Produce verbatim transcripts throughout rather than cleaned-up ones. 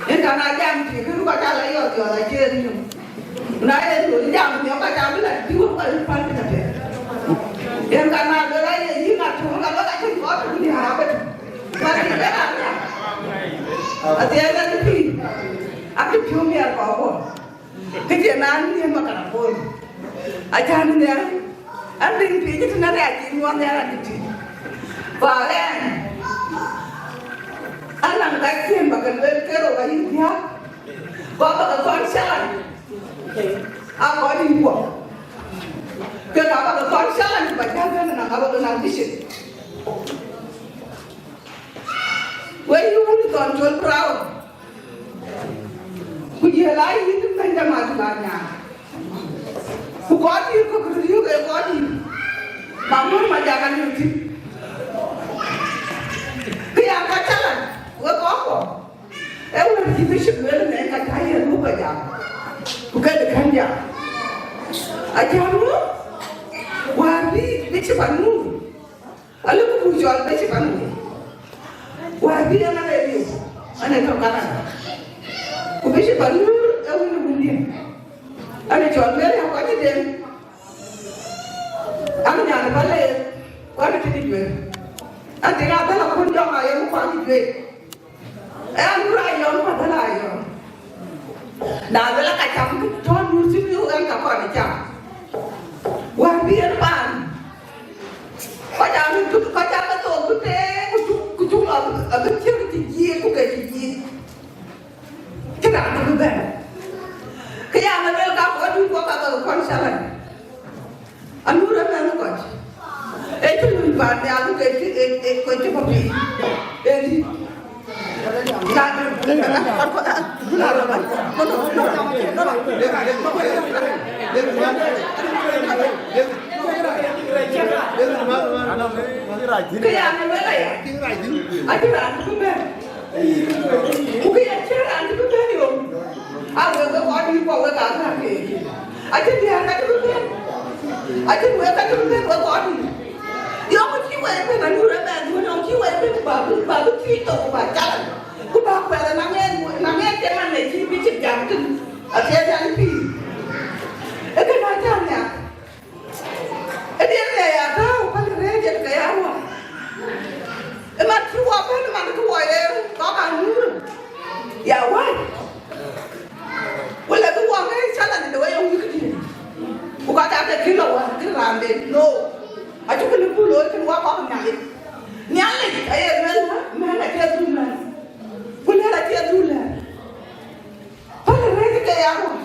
Yen ka na jam tïŋ, kën kɔc ca la yɔth yɔth acie riëëu. Na ye luɔi jam thiɔ̈k ka ca bï la tïŋ wek kɔc päl piny apiɛth. Yen ka na luel aye yïn atök ka luel acïn kɔc tök diäär abï tök. Ka tïŋ yen amiäk. Athiɛɛn ë pïïr. Akï piɔ̈u miɛt kɔ̈k kuɔ. Kë cï naan nhiëm ë Karabon. Acan nhial, an, riŋ piëc tënë rɛɛc cï nyuɔɔth nhial adït. Ba ɣɛn, an, naŋ ka cien ba ke lueel ke rou ayï thiääk, ku aba ke kɔn challenge, a kɔn yï guɔ. Ke ka ba ke kɔn challenge ba jäl bɛ̈n naŋ aba ke naŋ bishop. Wek yï wun thɔn col Brown. Ku jiël aa yïn bɛ̈ny de Maduk Anyaŋ. Ku kɔc dïïr kɔ̈k röt yök ë kɔc dïïr. Ba ŋuɔ̈t ma jak anïm thïn. Kë ya kɔc cä la, wek kɔc kuɔ. Ee wën cï bishop lueel në ka cä yɛn muk kɔc jam. Ku ke de kɛ̈n jam. Ajam ŋö? Wäär bï bishop anur. Alëkku buk cɔl bishop anur. Wäär bï en ënë riëëu, ënë tɔ̈ Canada. Ku bishop anur ee wën ë wëndiɛ̈. Ënë cɔl Mary Akuany Deŋ. An nyan ë Baleer, ku an ë tëde Juëc. An tïŋ abɛ̈l akun jɔŋ ayɔm ku an ë Juëc. Ee anur ayɔm ku abɛ̈l ayɔm. Na luel aka cam tɔ̈ nur cï bï ɣɛn ka kɔn ë cam. Wäär bï en paan. Kɔc aa bï, kɔc aa bï thok bï teek ku cuk, ku cuk lɔ abï, abï thiëk cï jiëëk ku ke cï jiëëk. Cïn raan cï bï bɛ̈n. Kë ya ŋa luel ka kɔc dun kɔ̈k ka ke kɔn challenge. Anur ë mɛnh kɔc. Ee cï luny paan nhial ke cï, ee, ee, kɔc cï bɔ̈ piny. Ee dï. Na, na, na, na, na, na, na, na, na, na, na, na, na, Kë ya ŋa luel aya. Acïn raan cï bï bɛ̈n. Ku kë ya cïn raan cï bï bɛ̈n yom. A wek, wek kɔc dït kuɔ wek aa gäk keek. Acïn diäär ka cï bï bɛ̈n. Acïn wek ka cï bï bɛ̈n wek kɔc dït. Yɔŋ cï wek bɛ̈n anur ë mɛnh duön, yɔŋ cï wek bɛ̈n ba bï, ba bï thiëc thok ku ba challenge. Ku ba kuɛth ë naŋ en, naŋ en cï man ë cï bï cï jam thïn. Athiɛɛi an pïïr. Ee kënë acä nhial. Ë diɛt ë ya tääu päl rëëc yen ke ya ruɔ̈k. Ë man cï wɔ bɛ̈n, ë man cï wɔ ye kɔk anur. Ya wai. Wala bï wɔ ŋɛ̈ɛ̈c challenge de wei ye wïc këdï. Ku ka ca ke kï lɔ wä, kï raan de, no. Acuk lëu buk looi kën wä kɔk Nhialic. Nhialic aye luel, mɛ̈n acie dhuk mɛ̈n. Ku lɛ̈ɛ̈r acie dhuk lɛ̈ɛ̈r. Päl rëëc ke ya ruɔ̈k.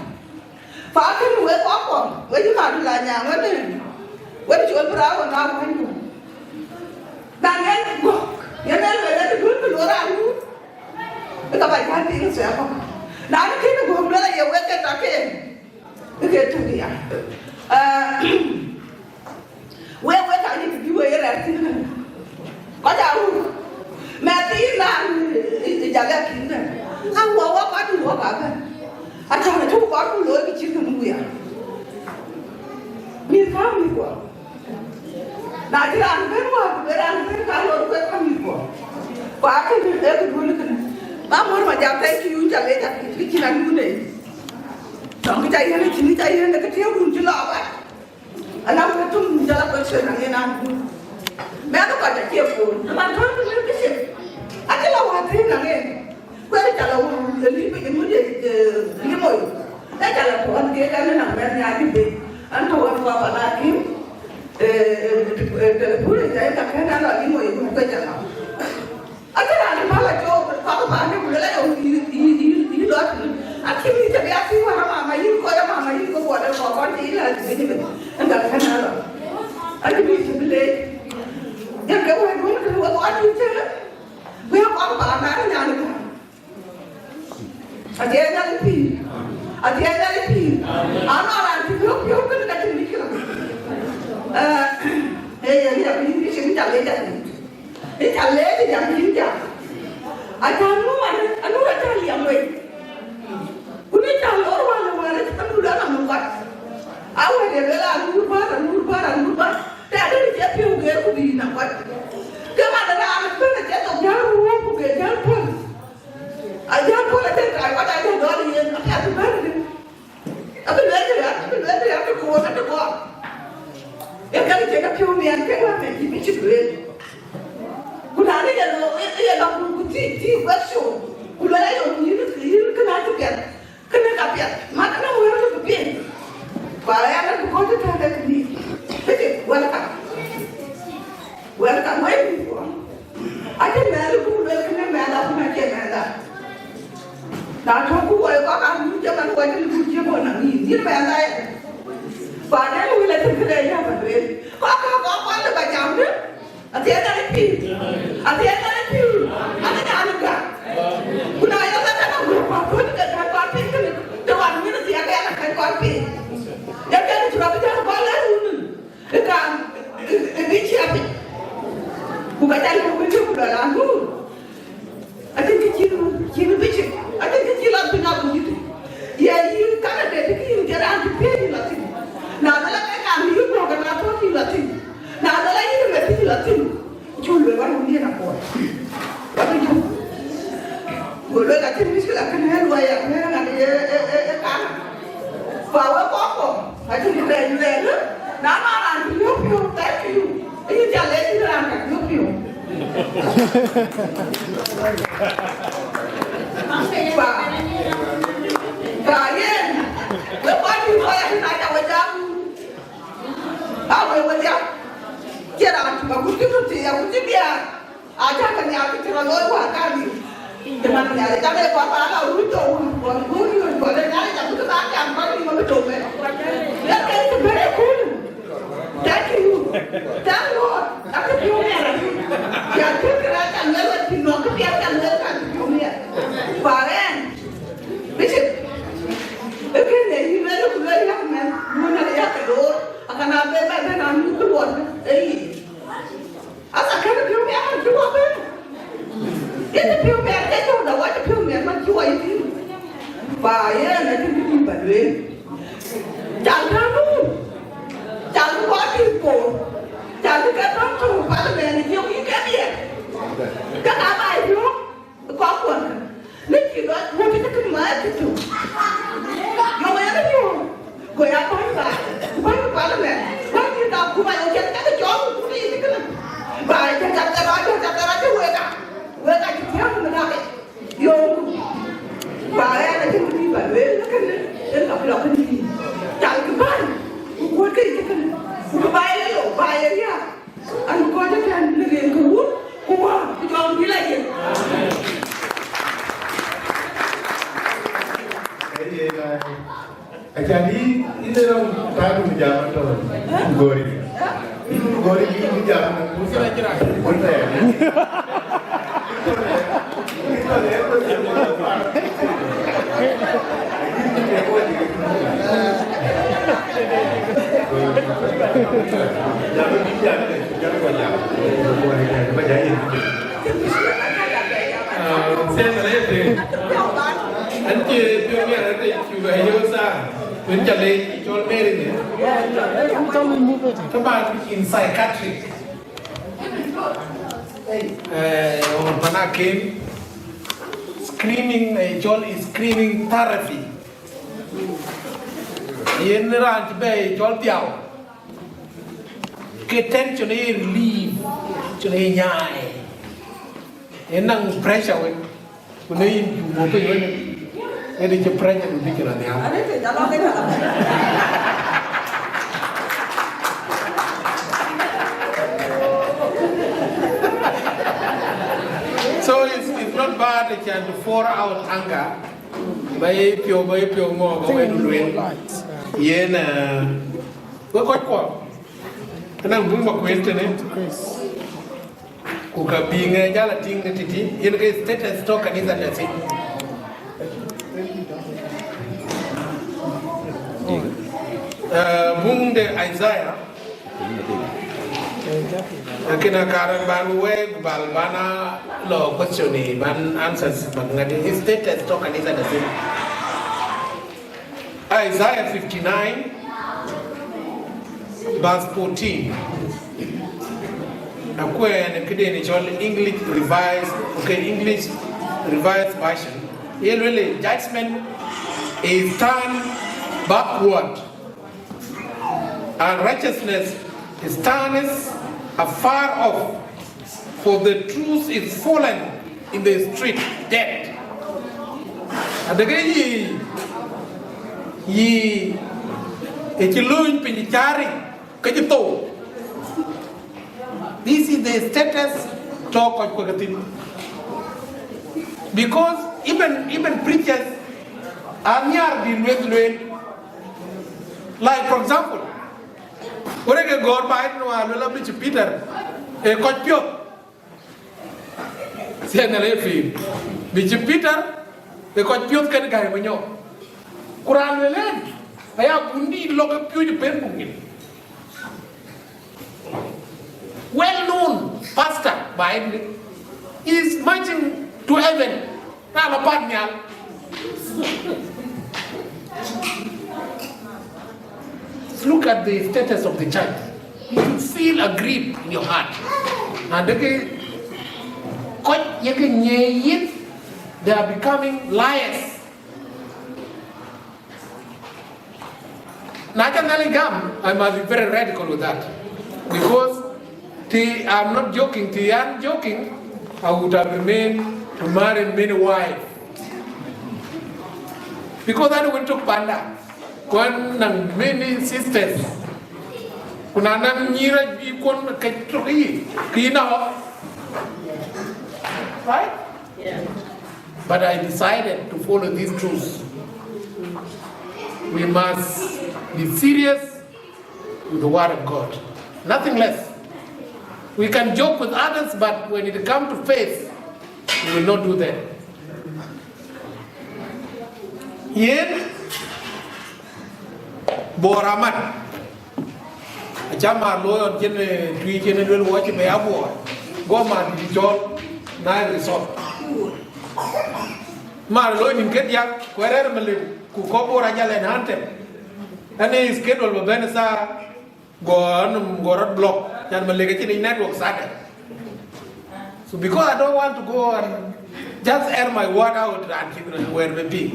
Fa kënë wek kɔc kuɔ, wek cï Maduk Anyaŋ wën ë, wën col bï raan wën aa wänydun. Na ŋɛn gɔ̈k, yen ë lueel ë duön bï luɔr raan wun, ë ka ba jäl piŋ ë thuɛɛk kɔ̈k. Na në kënë gɔ̈k lueel aye wek ke tɔ̈ ke, ë ke tök ya. Aa, Wek, wek ka yïk bï wek ye rɛɛr thïn kënë. Kɔc aa ruk. Mɛt yïn raan ë, ë, ë jal ë kïn kënë. Ka wɔ, wɔ kɔc dun wɔ ka bɛ̈n. Acän acuk kɔc dun looi kë cït kënë wia. Mïth ka mïth kuɔ. Na cï raan bɛ̈n wäär, ku bï raan bɛ̈n ka lor kueth ka mïth kuɔ. Ku akënë ee këduɔ̈n kënë. Mamuɔ̈r Majak, thank you, ca lec akï, kë cïn anun ë. Tɔŋ kë ca yiën, cïn kë ca yiën, kë tiëëu dun cï lɔ wɛ̈t. Anɔŋ kë tum jɔl a question naŋ en an, mɛnh kɔc acie phone. Ë man tɔ̈ tënë bishop. Acï la wäär thëëi naŋ en. Kuɛ̈r ca la wäär ë lim, ë ŋut ye, ë, lim oi. Ë ca la puɔ̈n kek an, naŋ mɛnh nya dï bei. An tɔ̈ wën kua pan akïm. Ë, ë, ë, telephone ë ca ye ka kɛ̈n an, la lim oi, ë ŋut ke ca la. Acïn raan cï päl acɔɔk, päl paan de ku luel ayok yï, yï, yï, yï lɔ tïŋ. Acïn yï cä bï a tïŋ wär amama yïn kɔc, amama yïn kɔc, wala kɔc kɔn cï yïn a tïŋ bï bï. Ënda kën a lɔ. Acïn yï cä bï leec. Yen ke wɛ̈t wën kën wek kɔc dït cë. Wek kɔc paan naan nyan ëkä. Adhiɛɛi Nhialic pïïr. Adhiɛɛi Nhialic pïïr. Anɔŋ raan cï piɔ̈u piɔ̈u kënë ka cïn mïckëla. Ee, ee, yen ya bï yïn bï cïn ca leec adït. Ë ca leec ë jam cïn jam. Aca nu man, anu aca liɛm wei. Ku në ca lor wal wal anu la na mun kɔc. Awɛ̈t ye luel anur bär, anur bär, anur bär. Të adï cï piɔ̈u geer ku bï na kɔc. Ke man raan bɛ̈n acie thok jäl ruɔ̈ɔ̈k ku ke jäl pɔ̈l. Piɛth ke wɛ̈t ke cï bï cï lueel. Ku na rin ye lɔ, ye lɔ ku, ku thïï, thïï wek show. Ku lueel ayok yïn, yïn kënë acï piɛth. Kënë ka piɛth. Man ënë wɛ̈t lɔ ku piɛth. Ku aya lɔ ku kɔc tëtɛ̈n ke kënë. Kënë, welcome. Welcome, wek mïth kuɔ. Acï mɛnh ku lueel kënë mɛnh da ku na cie mɛnh da. Na tɔ̈ ku wɔ ye kɔc ka mïth cï man wɔ cï lupur cï bɔ̈ na ŋic, yïn mɛnh da ye. Ku aden wël acïn këde ya ba lueel. Kɔc ka kɔc kɔc lë ba jam dë. Athiɛɛn Nhialic pïïr. Athiɛɛn Nhialic pïïr. Anë nyan ë gäk. Ku na yök ë kɛ̈n aguɔ ku athööc ke kɛ̈n kɔn piŋ kënë, të wan mïn athiɛɛn ke yɛn akɛ̈n kɔn piŋ. Yen kɛ̈n cï rɔt bï jam kɔn lɛ̈k wun. Ë kaam, ë, ë bï ciɛp piny. Ku ka jal yök wënde ku lɔ raan duur. Acïn kë cïn, cïn bï cïk. Acïn kë cï lɔ piny abï yïth. Ye yïn Canada, të kë yïn ke raan cï piëëc yï lɔ thïn. Na bï lɔ ke kaam yï guɔ ke na thööc yï lɔ thïn. Na bï lɔ yïn ë meth yï lɔ thïn. Cuk lueel wär wun yen apuɔl. Wär wun. Go lueel acïn mïckila kënë ë luɔi ya, kënë ë ŋa ye, ë, ë, ë kaŋ. Ku awek kɔc kɔ̈k, acïn kë bɛ lueel, na nɔŋ raan cï yök piɔ̈u, thank you. Ayï ca lɛc yïn raan ka yök piɔ̈u. Pa, pa yen, wek kɔc cï kɔc acïn aca we jam. Awe we jam. Cie raan cï ba gut cï röt thii, agut cï biaar. Aca ke Nhialic cï rɔt looi wäär kadhïc. Cï man Nhialic ka le kɔn ba la wun tɔ̈u wun, kɔn guur yööc, kɔn le Nhialic abï ke ba jam kɔn nïïm abï tɔ̈u mɛn. Yen ke cï bɛ̈n ë kun. Thank you. Thank God. Akë piɔ̈u miɛt adï. Ya tïŋ kërɛɛc ca lueel wek pïïr nɔm, kë piɛth ca lueel ka cï piɔ̈u miɛt. Ku ɣɛn, Bishop, ë kënë yï lueel ku lueel yak mɛn, duön ë yak loor, akëna bɛ bɛ bɛ̈n an mïth luɔt ë yic. Asa kënë piɔ̈u miɛt man cï wɔ bɛ̈n. Yen piɔ̈u miɛt ke cɔ̈u da wɔ cï piɔ̈u miɛt man cï wɔ yï thïn. Ba yen acïn kë dït ba lueel. Cal tääu nu. Cal kɔc dït koor. Cal ke tɔ̈ tɔ̈u parliament yök yï ke miɛt. Ke ka ba yï piɔ̈u. Kɔc kuɔn kë. Në cï lɔ wut cï kën ma cï tu. Yöŋ ë yöŋ. Go ya bäny ba. Bäny parliament. Bäny cï da ku ba yöŋ cï ka cɔl ku ni cï kën. Ba cï ka ta ba cï ka ta ba cï wek a. Wek a cï tiam na ke. Yöŋ. Ba ya na cï ni ba wek na kën. En ka pla kën ni. Tal kë bäny. Ku kuɔt kë cï kën. Ku ba ya lo ba ya ya. An kɔc ëtɛ̈ɛ̈n në rin ke wun, ku wäär, ku jɔŋdït la yen. Aye, aye. Acan yï, yïn ë rɔŋ tääu jam atɔ̈, gori. Gori, yïn jam, wun thɛɛr. Sɛn rete. An ke piɔ̈u miɛt rete cu bɛ yöö thaa. Wën ca leec cɔl Mary ni. Ka ban in psychiatric. Eh, on pana kem. Screening, eh, cɔl screening therapy. Yen raan cï bɛ cɔl dhiau. Ke tension ye relief, tension ye nyaai. Yen naŋ pressure wek. Ku në yïn cu bɔ̈ piny wek. Yen cï pressure du bï cï la nhial. So it's, it's not bad, acan to pour out anger. Ba ye piɔ̈u, ba ye piɔ̈u ŋö, ba wek lueel. Yen, eh, wek kɔc kuɔ. Kënɔŋ buŋ ba kueen tënë. Ku ka bï ŋɛk jal a tïŋ në tïtï, yen ke status tɔ̈ kanitha tɛ̈ thïn. Eh, buŋ de Isaiah. Lakin akar ban wek bal bana lɔ question ni, ban answers, ban ŋadi status tɔ̈ kanitha tɛ̈ thïn. Isaiah fifty-nine, verse fourteen. Akuɛɛn këden cɔl English Revised, okay, English Revised Version. Ye lueel, judgment is turned backward, and righteousness Stands afar off, for the truth is fallen in the street, dead. Adeke yi, yi, e ci luny piny cari, ke ci thou. This is the status to kɔc kuek thïn. Because even, even preachers are near the lueth lueel. Like, for example, where ke gɔ̈ɔ̈r ba yen wa luel Bishop Peter, e kɔc piɔ̈th. Siɛn ale pïïr. Bishop Peter, e kɔc piɔ̈th kën gäi menyɔk. Ku raan luel en, aya bun dït lɔk e piööc ë pen buk nyin. Well known pastor by, is marching to heaven. Raan apat nhial. Look at the status of the church. You should feel a grief in your heart. Na deke kɔc yeke nyie yith, they are becoming liars. Na ca Nhialic gam, I must be very radical with that. Because ti, I'm not joking, ti an joking, I would have remained to marry many wives. Because an wën tök panda, ku an naŋ many sisters. Ku na naŋ nyïïr ajuëc kuɔn ke tök yï, ke yï na ɣɔ̈k. Right? Yeah. But I decided to follow these truths. We must be serious with the word of God. Nothing less. We can joke with others, but when it comes to faith, we will not do that. Yen Bor amat. Aca mar looi ɣɔn cïn, eh, tui cïn luel wɔ cï bɛ a Bor. Go mar dït cɔl Nile Resort. Mar looi nïn ke diäk, ku ë rɛ̈ɛ̈r Malek, ku kɔc Bor ajal en hantem. Ɛn ee schedule bä bɛ̈n ë thaa, go anum go rɔt block, can Malek acïn network Saturday. So because I don't want to go and just air my word out, and children were be big.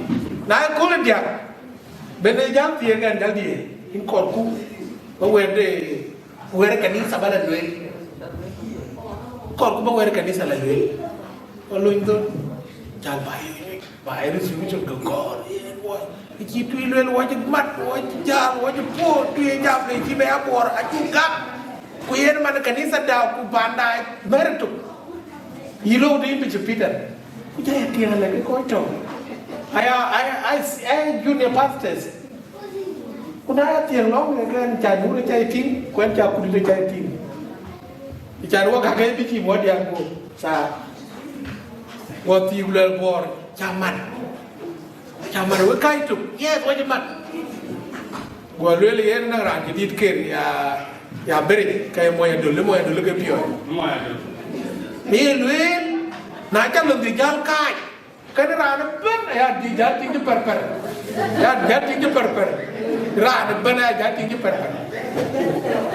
Na ë kööl ë diäk, ben ë jam thiëëk ɛn jal diëë, in kɔrku, ba wɛ̈t de, wɛ̈t ë kanitha ba la lueel. Kɔrku ba wɛ̈t ë kanitha la lueel. Ba lony dhöl, jal ba yöny, ba yöny. Ba ë resolution ke gɔ̈ɔ̈r yen wɔ. Ke cï tui luel wɔ cï mat, wɔ cï jal, wɔ cï puɔ̈u, tui ë jam le cï bɛ a Bor, acuk gam. Ku yen man kanitha da ku panda mɛ̈r tök. Yï lou de yïn Bishop Peter. Ku ca ya tiɛŋ alɛ ke kɔc tɔ̈. Aya, aya, aya, aya junior pastors. Ku na ya tiɛŋ lɔŋ, ke ɛn ca Nur ca ye tïŋ, ku ɛn ca Kudït ca ye tïŋ. Ca wɔ kakë bï cï wɔ diäk go, thaa. Wɔ thiik luel Bor, ca mat. Ca mat, wek kac tök, yes, wek mat. Go luel yen na raan cï dït ker, ya, ya beri, ka ye mony adöl, mony adöl ke piɔ̈ɔ̈c. Ye luel, na ca lɔ dhil jäl kac, kënë raan ëbën aya dï jäl tïŋ cï pɛrpɛr. Ya jäl tïŋ cï pɛrpɛr. Raan ëbën aya jäl tïŋ cï pɛrpɛr.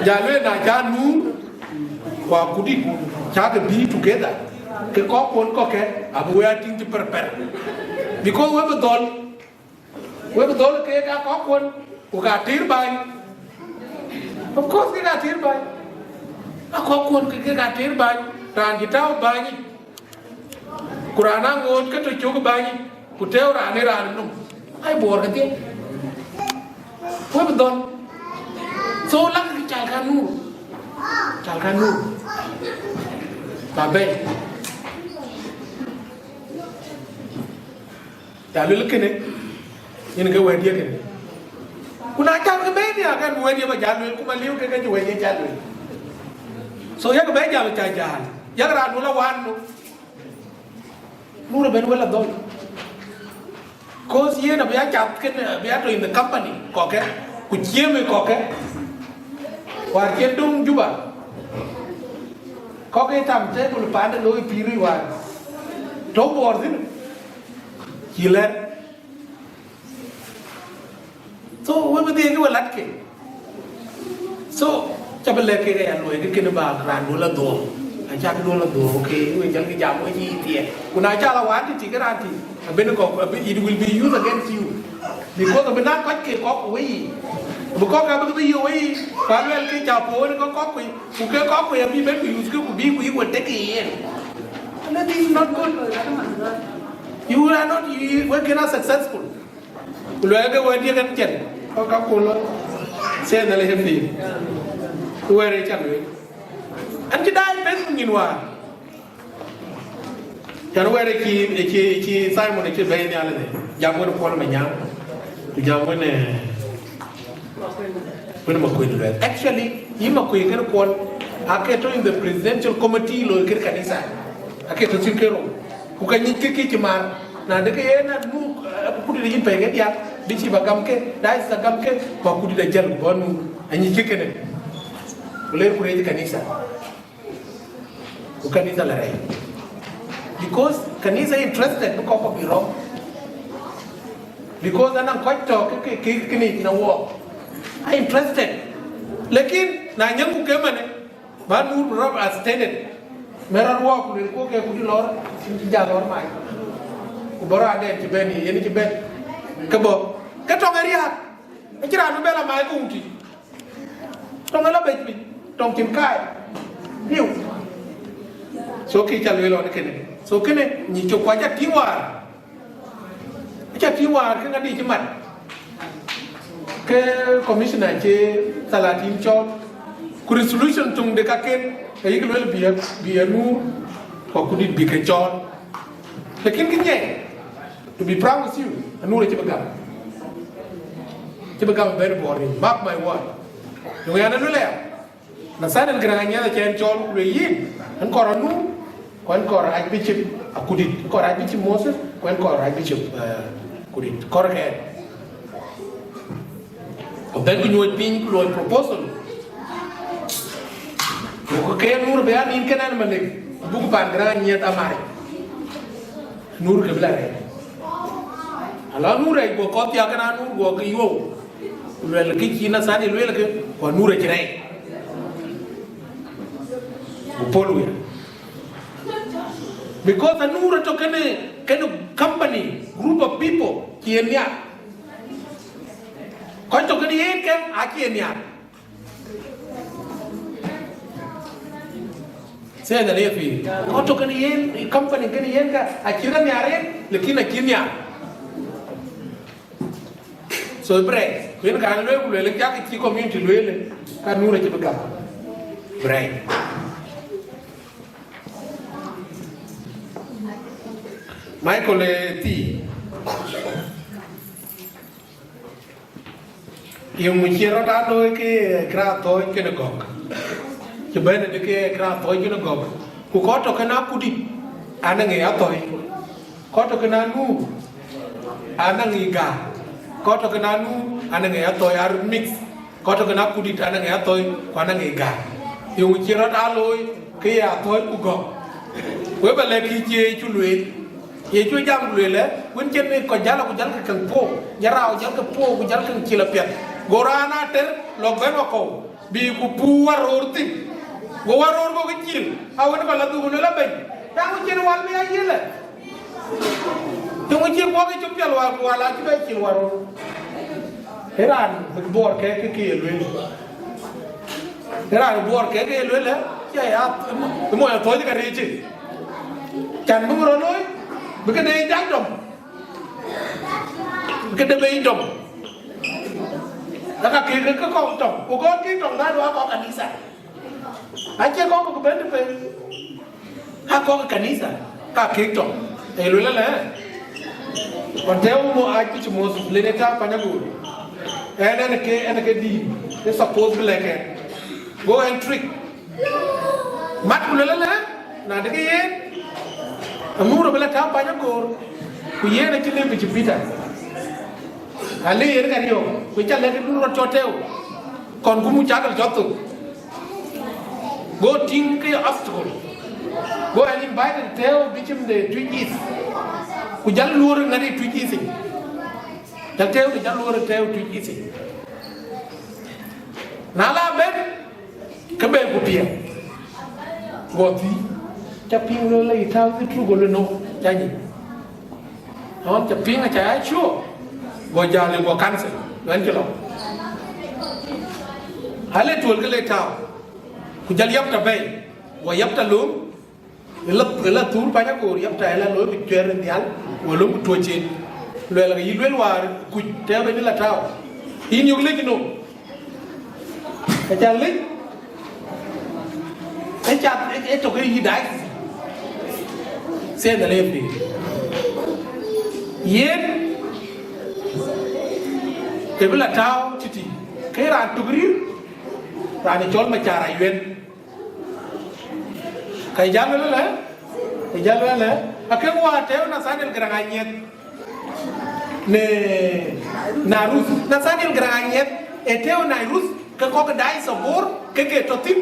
Ja lueel na ca Nur, ku Kudït, ca ke bï together, ke kɔckuɔn kɔ̈kkë, abï wek a tïŋ cï pɛrpɛr. Because wek bï dhɔl, wek bï dhɔl keek aa kɔckuɔn, ku ka tïr bäny. Of course, kek aa tïr bäny. Aa kɔckuɔn ke kek aa tïr bäny, raan cï tääu bäny yic. Ku raan aŋoot ke tɔ̈ cök bäny yic, ku tëëu raan ë raan nɔm. Ai Bor kedhie. Wek bï dhɔl. So, lakï cal ka Nur. Cal ka Nur. Ba bɛ̈i. Ja luel kënë, yen ke wɛ̈tdiɛ̈ kënë. Ku na cäk ke bɛ̈i nhiaak, ɛn wɛ̈tdiɛ̈ ba ja luel, ku ba liu ke ke cï wɛ̈tdiɛ̈ ja luel. So, yak bɛ jam ca jäl. Yak raan du la wan nu. Nur ben wël adhɔl. Cause yen abï a cath kënë, abï a tɔ̈ in the company kɔ̈kkë, ku ciëmë kɔ̈kkë. Wäär cï döŋ Juba. Kɔ̈kkë tam table paande looi pïïr wäär. Tɔ̈ Bor thïn. Cï lɛ̈r. So, we bï dhiëëk we lat ke. So, ca bï lɛ̈k kek aya luɔi ke kënë ba raan duɔ̈l la dhuɔ̈k. Acäk duɔ̈l la dhuɔ̈k, okay, we jɔl ke jam we cï thiɛɛk. Ku na ca la wään tï tï ke raan tï, abï kɔ̈k, abï, it will be used against you. Because abï na kɔc ke kɔ̈k we yiic. Bï kɔ̈k abï ke bï yök wei, ku aluɛl ke ca puɔ̈u wën ke kɔ̈k kuc, ku ke kɔ̈k kuc abï ben ku yuth ke ku bï ku yïk we tek yen. And that is not good. You are not, you, we cannot successful. Ku luɛl ke wɛ̈t ye kën cɛn, kɔ̈k ka ku lɔ. Sɛn ale hepi. Wɛ̈t ye cän wei. An cï daai peth nyin wäär. Cän wɛ̈t ë cï, ë cï, ë cï Simon ë cï bɛ̈ɛ̈i nhial ënë, jam wën Kuɔl Manyaŋ, ku jam wën, eh, wën Makuei Lueth. Actually, yï Makuei kën Kuɔl, ake tɔ̈ in the presidential committee loi kën kanitha, ake tɔ̈ thïn ke rou. Ku ka nyic kë kë cï mar, na de ke yen anu, eh, akudït yïn pɛ̈i ke diäk, bï cï ba gam ke, diocese agam ke, ku akudït ajäl ku bɔ̈ nu, anyic kë kënë. Ku ler ku rëëc kanitha. Ku kanitha la rɛɛc. Because kanitha interested bï kɔ̈k kɔ̈k bï rɔm. Because anɔŋ kɔc tɔ̈ ke, ke, ke, ke ni na wɔɔk. Are interested. Lakin na nyɛŋ ku ke mane, ba nu rɔt as stated. Mɛ rɔt wɔɔk ku luel ku ke ku di lɔr, cïn cï ja lɔr mai. Ku bɔ̈ raan dɛn cï bɛ̈n, yen cï bɛ̈n. Ke bɔ̈. Ke tɔŋ ë riääk. Acï raan bï bɛ̈n la mai ke wutic. Tɔŋ ë la bec piny, tɔŋ cïn kaai. Liu. So kë ca lueel ɣɔn kënë. So kënë, nyic cök ku aca tïŋ wäär. Aca tïŋ wäär ke ŋadï cï mat. Ke commissioner cï thalatin cɔɔl. Ku resolution töŋ de kaken, ayïk lueel bï, bï anu, ku akudït bï ke cɔɔl. Lakin kë nyiɛc, to be frank with you, anu rɔt cï bï gam. Cï bï gam bɛ̈n Bor yic, mark my word. Yöŋ yan aluel aya, na than en Garaŋ Anyiɛth acï en cɔɔl, ku lueel yïn, en kɔɔr anu, ku en kɔɔr Archbishop Akudït, en kɔɔr Archbishop Moses, ku en kɔɔr Archbishop, eh, Akudït, kɔɔr kɛn. Ku bɛ̈n ku nyuɔɔc piny ku luɔi proposal. Ku ke Nur bï ya nin kën an Malek, buk pan Garaŋ Anyiɛth amaric. Nur ke bï la rɛɛc. Ala Nur rɛɛc guɔ kɔth ya kën an Nur guɔ ke yuɔu. Ku luɛl ke cï na than ye lueel ke, ku Nur acï rɛɛc. Ku pol wir. Because Anur atɔ̈ kënë, kënë company, group of people, cï en nhiar. Kɔc tɔ̈ kënë yen kë, acï en nhiar. Say that if you. Kɔc tɔ̈ kënë yen, company kënë yen kë, acï rɔt nhiar yen, lakin acï nhiar. So bï rɛɛc, ku yen kan lueel ku lueel, cak cï community lueel, ka Nur acï bï gam. Bï rɛɛc. Michael, eh, thii. Yöŋ cï rɔt aa looi ke, eh, kra thɔ̈ɔ̈c kënë gɔ̈k. Cï bɛ̈n de ke kra thɔ̈ɔ̈c kënë gɔ̈k. Ku kɔc tɔ̈ kënë Akudït, anɔŋ ë Athɔ̈i. Kɔc tɔ̈ kënë Anur, anɔŋ ë Gäär. Kɔc tɔ̈ kënë Anur, anɔŋ ë Athɔ̈i, aröt mix. Kɔc tɔ̈ kënë Akudït, anɔŋ ë Athɔ̈i, ku anɔŋ ë Gäär. Yöŋ cï rɔt aa looi, ke ye Athɔ̈i ku gɔ̈k. Wek bä lɛ̈k kë cï Yecu lueel. Yecu jam ku lueel, ë, wën cïn kɔc jäl, ku jäl ke käŋ puɔ̈u, jɔl rau jäl ke puɔ̈u, ku jäl käŋ cil apiɛth. Go raan ater, lɔ bɛ̈n wakɔ̈u, bï ku puu warror thïn. Go warror go ke cil, a wën bä la dhuk, ku lueel abɛ̈ny, raan wën cïn wal bï ya yiëlë. Töŋ cï guɔ ke cök piɛl wal, ku wal acï bɛ cil warror. Ë raan bï buɔɔr kek ke ye lueel. Ë raan buɔɔr kek ke ye lueel, ë, cï ya, ë mony Athɔ̈i ka rëëc cï. Can bï rɔt looi, bï këde jac dɔm. Bï këde bei dɔm. Laka kek ke kɔ̈k tɔŋ, ku gɔ̈ɔ̈r kek tɔŋ dhadu akɔ̈k kanitha. Acie kɔ̈k ku bɛ̈n pei. Akɔ̈k kanitha, ka kek tɔŋ. Ee lueel ëlë, ɣɔn tɛ̈ɛ̈u mo Archbishop Moses, le ne tääu Panyagoor. Ɛn, ɛn ke, ɛn ke dïït, ë suppose bï lɛ̈k ɛn. Go ɛn trick. Mat ku lueel ëlë, na de ke yen, Anur abï la tääu Panyagoor, ku yen acï lëu bï cï Peter. Ale yen ka riɔ̈ɔ̈k, ku ca lɛ̈k ë dun rɔt cɔl tɛ̈ɛ̈u, kɔn ku mu cakal cɔl thok. Go tïŋ ke ye obstacle. Go ɛn invited tɛ̈ɛ̈u bishop de Twic East. Ku jäl luɔ̈ɔ̈r ŋäri Twic East yic. Jäl tɛ̈ɛ̈u, ke jäl luɔ̈ɔ̈r tɛ̈ɛ̈u Twic East yic. Na la bɛ̈n, ke bɛ ku piɛŋ. Go thïï, ca piŋ lɔ la yï tääu ke truk go le no, ca nyic. Ɣɔn ca piŋ aca ya cuɔ, go jäl go cancel, ɣɛn cï lɔ. Hale tuɔl ke le tääu, ku jɔl Yapta bɛ̈i, go Yapta lööm, ë la, ë la thuur pany akoor, Yapta ë la lööm ë cuɛɛr ë nhial, go lööm ku tuɔ̈c en. Luɛɛl, ke yï lueel wäär kuc tɛ̈ɛ̈u ë la tääu. Yïn yök lec ënɔ. Aca lec, ë cath, ë, ë tök ë yï diocese. Say the name, please. Yen, ë bï la tääu tïtï, ke raan tök rïïr, raan ë cɔl Macar Ayuen. Ka jal wël ëlë, ka jal wël ëlë, akëŋ wäär tɛ̈ɛ̈u Nathaniel Garaŋ Anyieth në Nairus. Nathaniel Garaŋ Anyieth ë tɛ̈ɛ̈u Nairus, ke kɔc diocese of Bor, ke ke tɔ̈ thïn.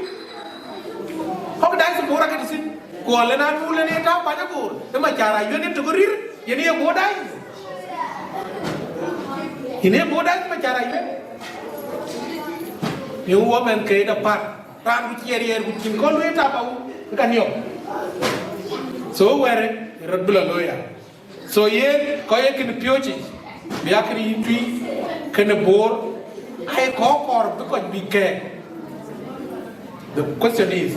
Kɔc diocese of Bor ake tɔ̈ thïn. Ku ëlë na nu lënë tääu pany akoor, ë Macar Ayuen ë tök rïïr, yen ye Bor diocese. Yen ye Bor diocese Macar Ayuen. Ye wɔ mɛn ke da par. Raan ku ciɛɛr yɛɛr ku cïn kɔn lueel tap awu, ka niɔp. So wɛ̈ɛ̈rë rɔt bï la looi ya. So yen kɔc ye kën piööcë, bï ya kën yï tui, kën Bor, aye kɔc kɔɔr bï kɔc bï kɛ̈ɛ̈k. The question is,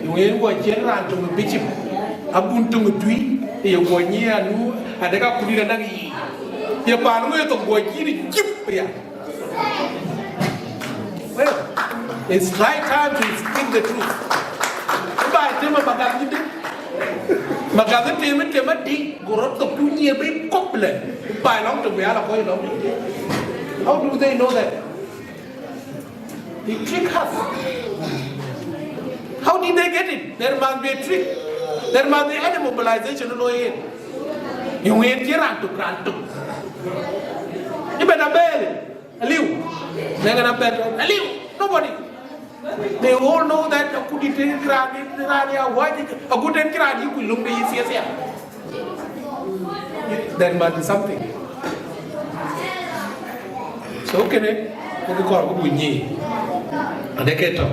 yöŋ yen guɔ ciɛ̈n raan töŋ ë bicip, abun töŋ ë tui, ye guɔ nyiɛɛn anu, adek akut dït anäk yiic. Ye paan ŋö ye thok guɔ cïn ë cip ya. Well, it's high time to speak the truth. Baai tem a magadhi de. Magadhi tem tem a di gorot to kunye be kople. Baai long to be ala koi long. How do they know that? They trick us. How did they get it? There must be a trick. There must be any mobilization in Oyen. You went here and took, and took. Even a bell. Aliu. Nengana bɛ̈n. Aliu. Nobody. They all know that akut dït ë raan, raan ya wajik, akut ë raan yï kuc löŋ de yï thieth ya. There must be something. So kënë, kë kɔɔr ku buk nyic. Ade ke tɔ̈.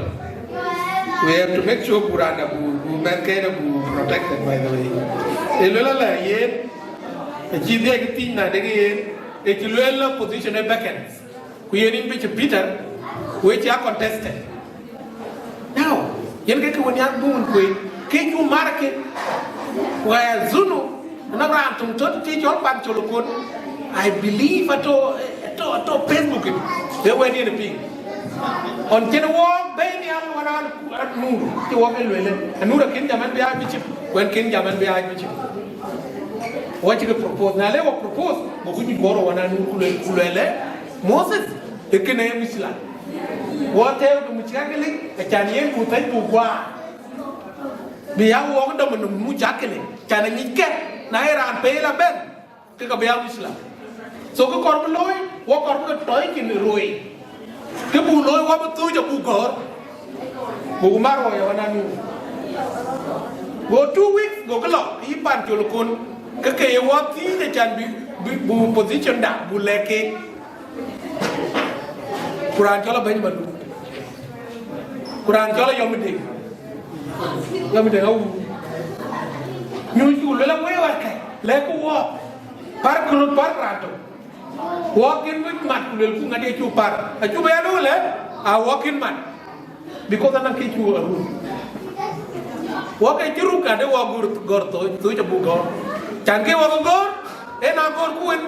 We have to make sure bu raan da bu, bu mɛn ke da bu protected, by the way. Ë luel ala yen, ë cï dhiɛc kë thiëc na dek yen, ë cï luel la position ë vacant. Ku yen yïn Bishop Peter, we cia contested. Now, yen ke ke wën ya guun kuec, ke cu mar ke, waya zunu, na raan töŋ tɔ̈ ti cɔl pan cɔl kon. I believe ato, ato, ato Facebook it. Be wɛ̈t yen piŋ. On cïn wɔ bɛ̈i nhial wala Anur, cï wɔ ke luele. Anur akën jam ɛn bï a bicip, ku ɛn kën jam ɛn bï a bicip. Wɔ cï ke propose, na le wɔ propose, go ku nyuc wɔ rɔ wɔ na Anur ku luel, ku luele, Moses, e kënë e mïthla. Wɔ tɛɛu ke mucakili, acan yen ku thɛc ku guaar. Bï ya wɔk dɔm në mucakili, can anyic kë, na ye raan pei la bɛ̈n, ke ka bï ya mïthla. So kë kɔɔr bï looi, wɔ kɔɔr bï ke tɔ̈i cin roi. Kë buk looi wɔ bï thuuc abuk gɔ̈ɔ̈r. Buk mar wɔ ya wɔ na nu. Go two weeks, go ke lɔ, yï pan col kon. Ke ke ye wɔ thiëëc acan bï, bï, bu position da, bu lɛ̈k ke. Ku raan cɔl Abɛ̈ny Maluk. Ku raan cɔl Ayɔm Deŋ. Ayɔm Deŋ awu. Nyuc ku luel awëë warkë, lɛ̈k ku wɔ. Par ku röt par raan tök. Wɔ kën bï mat ku luel ku ŋadï acu par. Acu bï ya lueel, a wɔ kën mat. Because anɔŋ kë cu aruk. Wɔ ke cï ruk ade wɔ gör, gör thoi, thoi ca buk gör. Can ke wɔ ke gör, en a gör ku wen,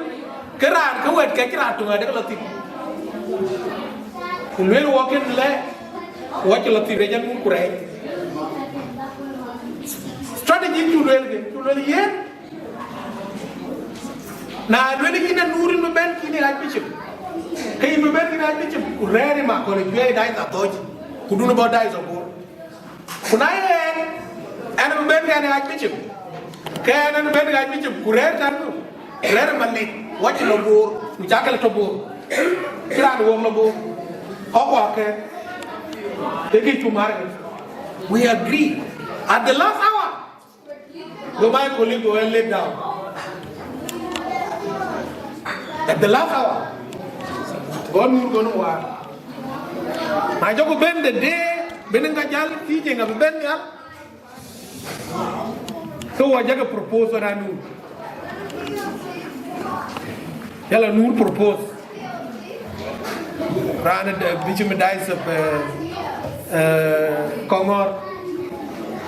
ke raan ke wɛ̈t ke cï raan töŋ ade ke lɔ thïn. Ku lueel wɔ kën lɛ, wɔ cï lɔ thïn rec anun ku rɛɛc. Strategy cu lueel ke, cu lueel yen, na luel yïn Anur yïn bï bɛ̈n kïn ë Archbishop, ke yïn bï bɛ̈n kïn ë Archbishop, ku rɛ̈ɛ̈r ë Makɔl ë cuɛ̈ɛ̈r ë Diocese Athɔ̈ɔ̈c, ku dun bɔ̈ Diocese of Bor. Ku na ye ɣɛn, ɛn bï bɛ̈n kɛn ë Archbishop, ke ɛn ɛn bï bɛ̈n ë Archbishop, ku rɛ̈ɛ̈r tɛ̈n, rɛ̈ɛ̈r ë Malith, wacï lɔ Bor, ku cakë lɔ tɔ Bor. Cï raan wok lɔ Bor. Kɔ̈k wakë, ke kë cu mär. We agree. At the last hour, go my colleague go and let down. At the last hour, go Nur go no war. Na jɔku bɛ̈n the day, bɛ̈n ŋa jäl thiëëc ŋa bï bɛ̈n nhial. So wɔ jɔkë propose na Nur. Yala Nur propose. Raan ë Bishop Diocese of, eh, eh, Kongor,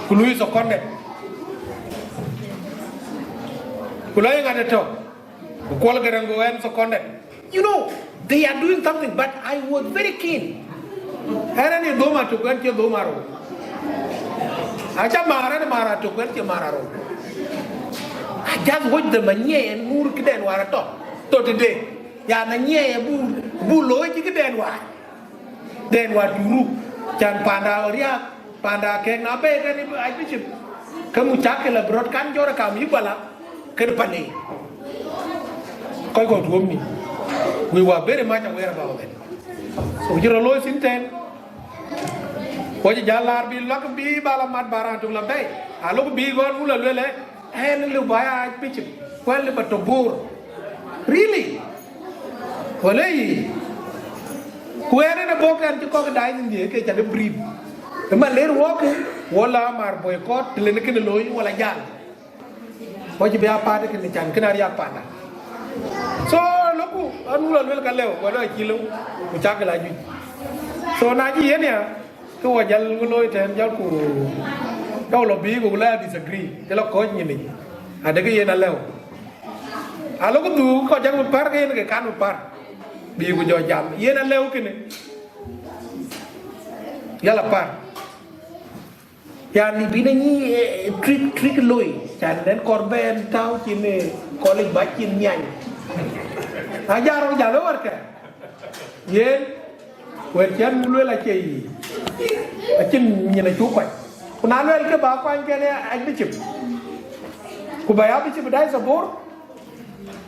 ku lui seconded. Ku lɔ ye ŋat ëtök, ku Kuɔl Garaŋ go ɣɛn seconded. You know, they are doing something, but I was very keen. Ɣɛn ë dhom atök, ɣɛn cï dhom arou. Aca maar, ɣɛn maar atök, ɣɛn cï maar arou. I just watch them, anyiɛɛi ë nuur këden wäär atɔ̈. Tɔ̈ tëde. Yan anyiɛɛi ë bu, bu looi cï këden wäär. Den wäär turu, can panda riak, panda kek na be kani Archbishop. Ke mucakila bï rɔt kan jɔt kam yï bala, ke pani. Kɔc kɔ̈k tuɔ̈m ni. We were very much aware about it. So, jï rɔ looi thïn tɛ̈n. Wɔ cï jäl laar bï lɔk bï bala mat ba raan tök la bɛ̈i. Alok bï gɔn wula luelë, ɣɛn lëu ba ya Archbishop, ku ɣɛn lëu ba tök Bor. Really? Wala yï? Ku ɣɛn ënë bɔ̈ kɛn cï kɔ̈k daai nïn dië ke ca de brief. Ëma ler wɔɔk, wala mar boycott, të lënë kënë looi, wala jal. Wɔ cï bï a paat kënë can kënë ariak panda. So, loku, anu la luel ka lëu, wala cï lëu, ku cak la juëc. So, na cï yen ya, ke wɔ jäl ŋö looi tɛ̈n, jäl ku, ke wɔ lɔ bï ku la disagree, ke lɔ kɔc nyin yic. Adekë yen alëu. Alok dhuk kɔc jäl bï pär ke yen ke kan bï pär. Bï ku jɔ jam, yen alëu kënë. Yala pär. Yani bï na nyi, eh, trick, trick looi. Can den kɔr bɛn tau cïn, eh, college ba cïn nyany. Ajarɔ jalo warkɛ. Yen, wɛ̈t cän luel acie yic. Acïn nyin acuk kuany. Ku na luel ke ba kuany kɛn Archbishop. Ku ba ya Bishop Diocese of Bor.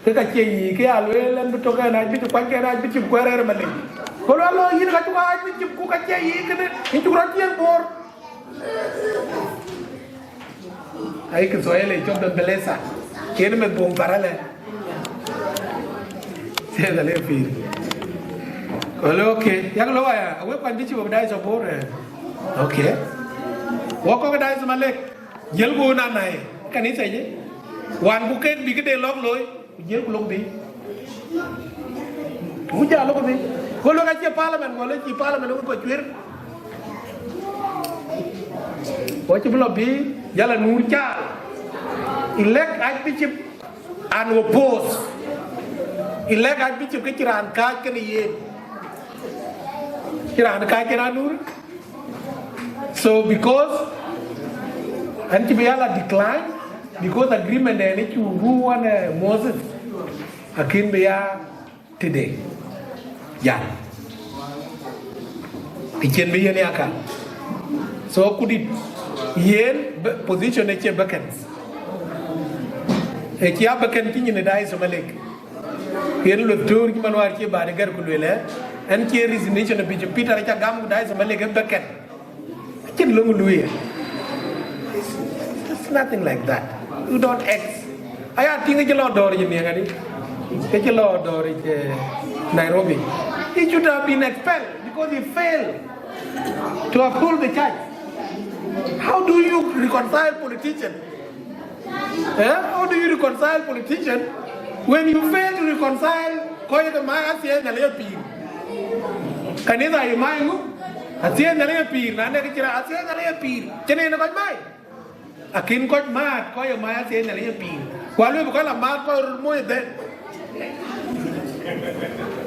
Ke ka cie yic, ke ya luel ɛn bï tök ɛn Archbishop, kuany kɛn Archbishop ku ë rɛ̈ɛ̈r Malek. Ku luel lo yïn ka cuk Archbishop ku ka cie yic kënë, yïn cuk rɔt ciëŋ Bor. Ai, Kiswahili cɔl Bembeleza. Kën meth buŋ paralel. Siasa le pïïr. Wala, okay. Yak lo waya, awek kuany Bishop of Diocese of Bor, eh. Okay. Wɔ kɔ̈k Diocese Malek. Jiël ku na nai. Kanitha je. Wan ku ken bï këde lɔk looi. Ku jiël ku lok bï. Ku jal lok bï. Ku lok acie parliament, wala cï parliament ku kɔc cuer. Wɔ cï bï lɔ bï, jal a nur caal. Elect Archbishop and oppose. Elect Archbishop ke cï raan kääc kënë yen. Cï raan kääc kënë anur. So because, ɛn cï bï ya la decline, because agreement ɛn cï ru wan, eh, Moses, akën bï ya tëde. Jal. Kë cïn bï yen ya ka. So kudït yen be-, position ë cie vacant. Ë cie vacant cï nyin ë Diocese Malek. Yen lueth töör cï man wäär cie bä de gɛ̈r ku lueel, eh, ɛn cie resignation ë Bishop Peter aca gam ku Diocese Malek ë vacant. Acïn löŋ luui. It's, it's nothing like that. You don't ex-, aya tïŋ cï lɔ dɔ̈ɔ̈r yic niɛŋ adï. Ke cï lɔ dɔ̈ɔ̈r yic, eh, Nairobi. He should have been expelled because he failed to uphold the church. How do you reconcile politician? Eh? How do you reconcile politician when you fail to reconcile kɔc ke mai athiɛɛi Nhialic ë pïïr? Kanitha ye mai ŋu? Athiɛɛi Nhialic ë pïïr, na nek cï ra athiɛɛi Nhialic ë pïïr, cïn en kɔc mai. Akïn kɔc maat kɔc ye mai athiɛɛi Nhialic ë pïïr. Ku alueel bï kɔc la maat kɔc röt moc ë dhɛ̈n.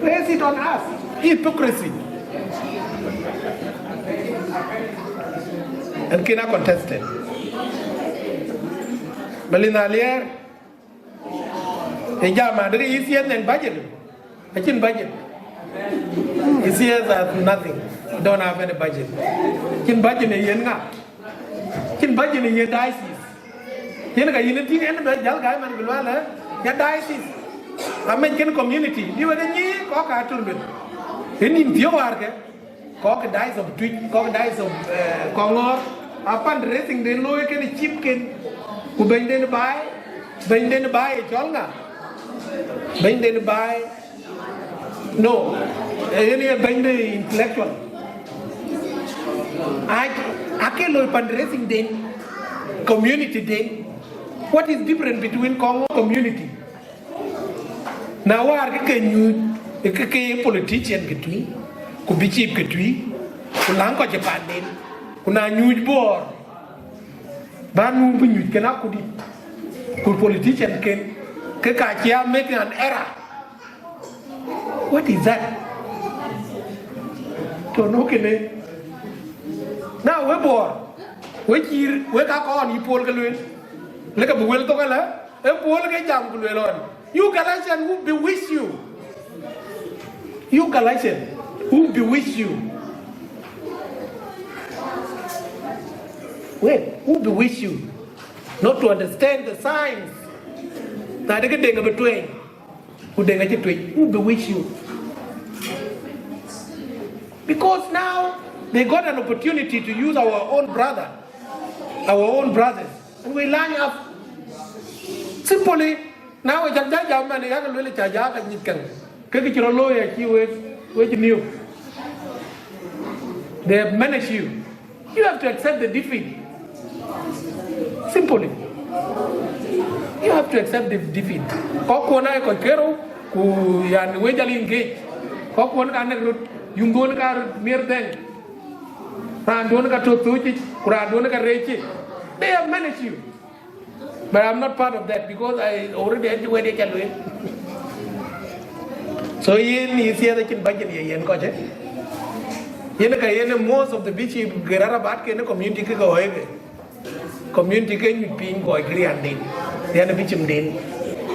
Place it on us. Hypocrisy. And kina contested. Malin Alier, e jam adï ke E C S en budget. Acïn budget. E C S has nothing. Don't have any budget. Acïn budget ë yen ŋa? Acïn budget ë yen diocese. Yen ka yïn tïŋ en bɛ jäl gai man bï lueel, eh? Ya diocese. Amec kën community. Bï wek nyi kɔc ka tun bï. Ë nïn thiɔ̈k wäär ke. Kɔc ke Diocese of Twic, kɔc ke Diocese of, eh, Kongor, a fundraising den looi kënë chief ken. Ku bɛ̈nyden baai, bɛ̈nyden baai ë cɔl ŋa? Bɛ̈nyden baai, no, eh, yen ye bɛ̈nyde intellectual. Ai, ake looi fundraising den, community den. What is different between Kongor community? Na wäär ke ke nyuc, Ke ke politician ke tui, ku bishop ke tui, ku laŋ kɔc ë panden, ku na nyuc Bor, ba nu bï nyuc kën akudït, ku politician kën, ke ka cia make an error. What is that? To no kene. Na we Bor, we cïïr, we ka kɔn yï Paul ke lueel. Leke bï wel thok ala, e Paul ke jam ku lueel ɣɔn. You Galatians, who bewitch you? You Galatians, who bewitch you? Wait, who bewitch you? Not to understand the signs. Na de ke deŋ between. Ku deŋ acï tuec. Who bewitch you? Because now they got an opportunity to use our own brother, our own brothers, and we line up. Simply, now we jal jal jam man, yak luel cha ja ka nyit kan. Ke ke chiro loya chi we, we new. They have managed you. You have to accept the defeat. Simply. You have to accept the defeat. Kɔc kuɔn aa kɔc kerou, ku yan we jal engage. Kɔc kuɔn ka nek rot, yum duɔn ka rot mier dɛŋ. Raan duɔn ka to thuci, ku raan duɔn ka reci. They have managed you. But I'm not part of that because I already had the way they can win. So yen yï thiëëth acïn budget ye yen kɔc, eh? Yen ka yen most of the bishop ke rarabat ke në community ke ke ɣɔi ke. Community ke nyuc piny kɔc ke rianden. Rian bishop den.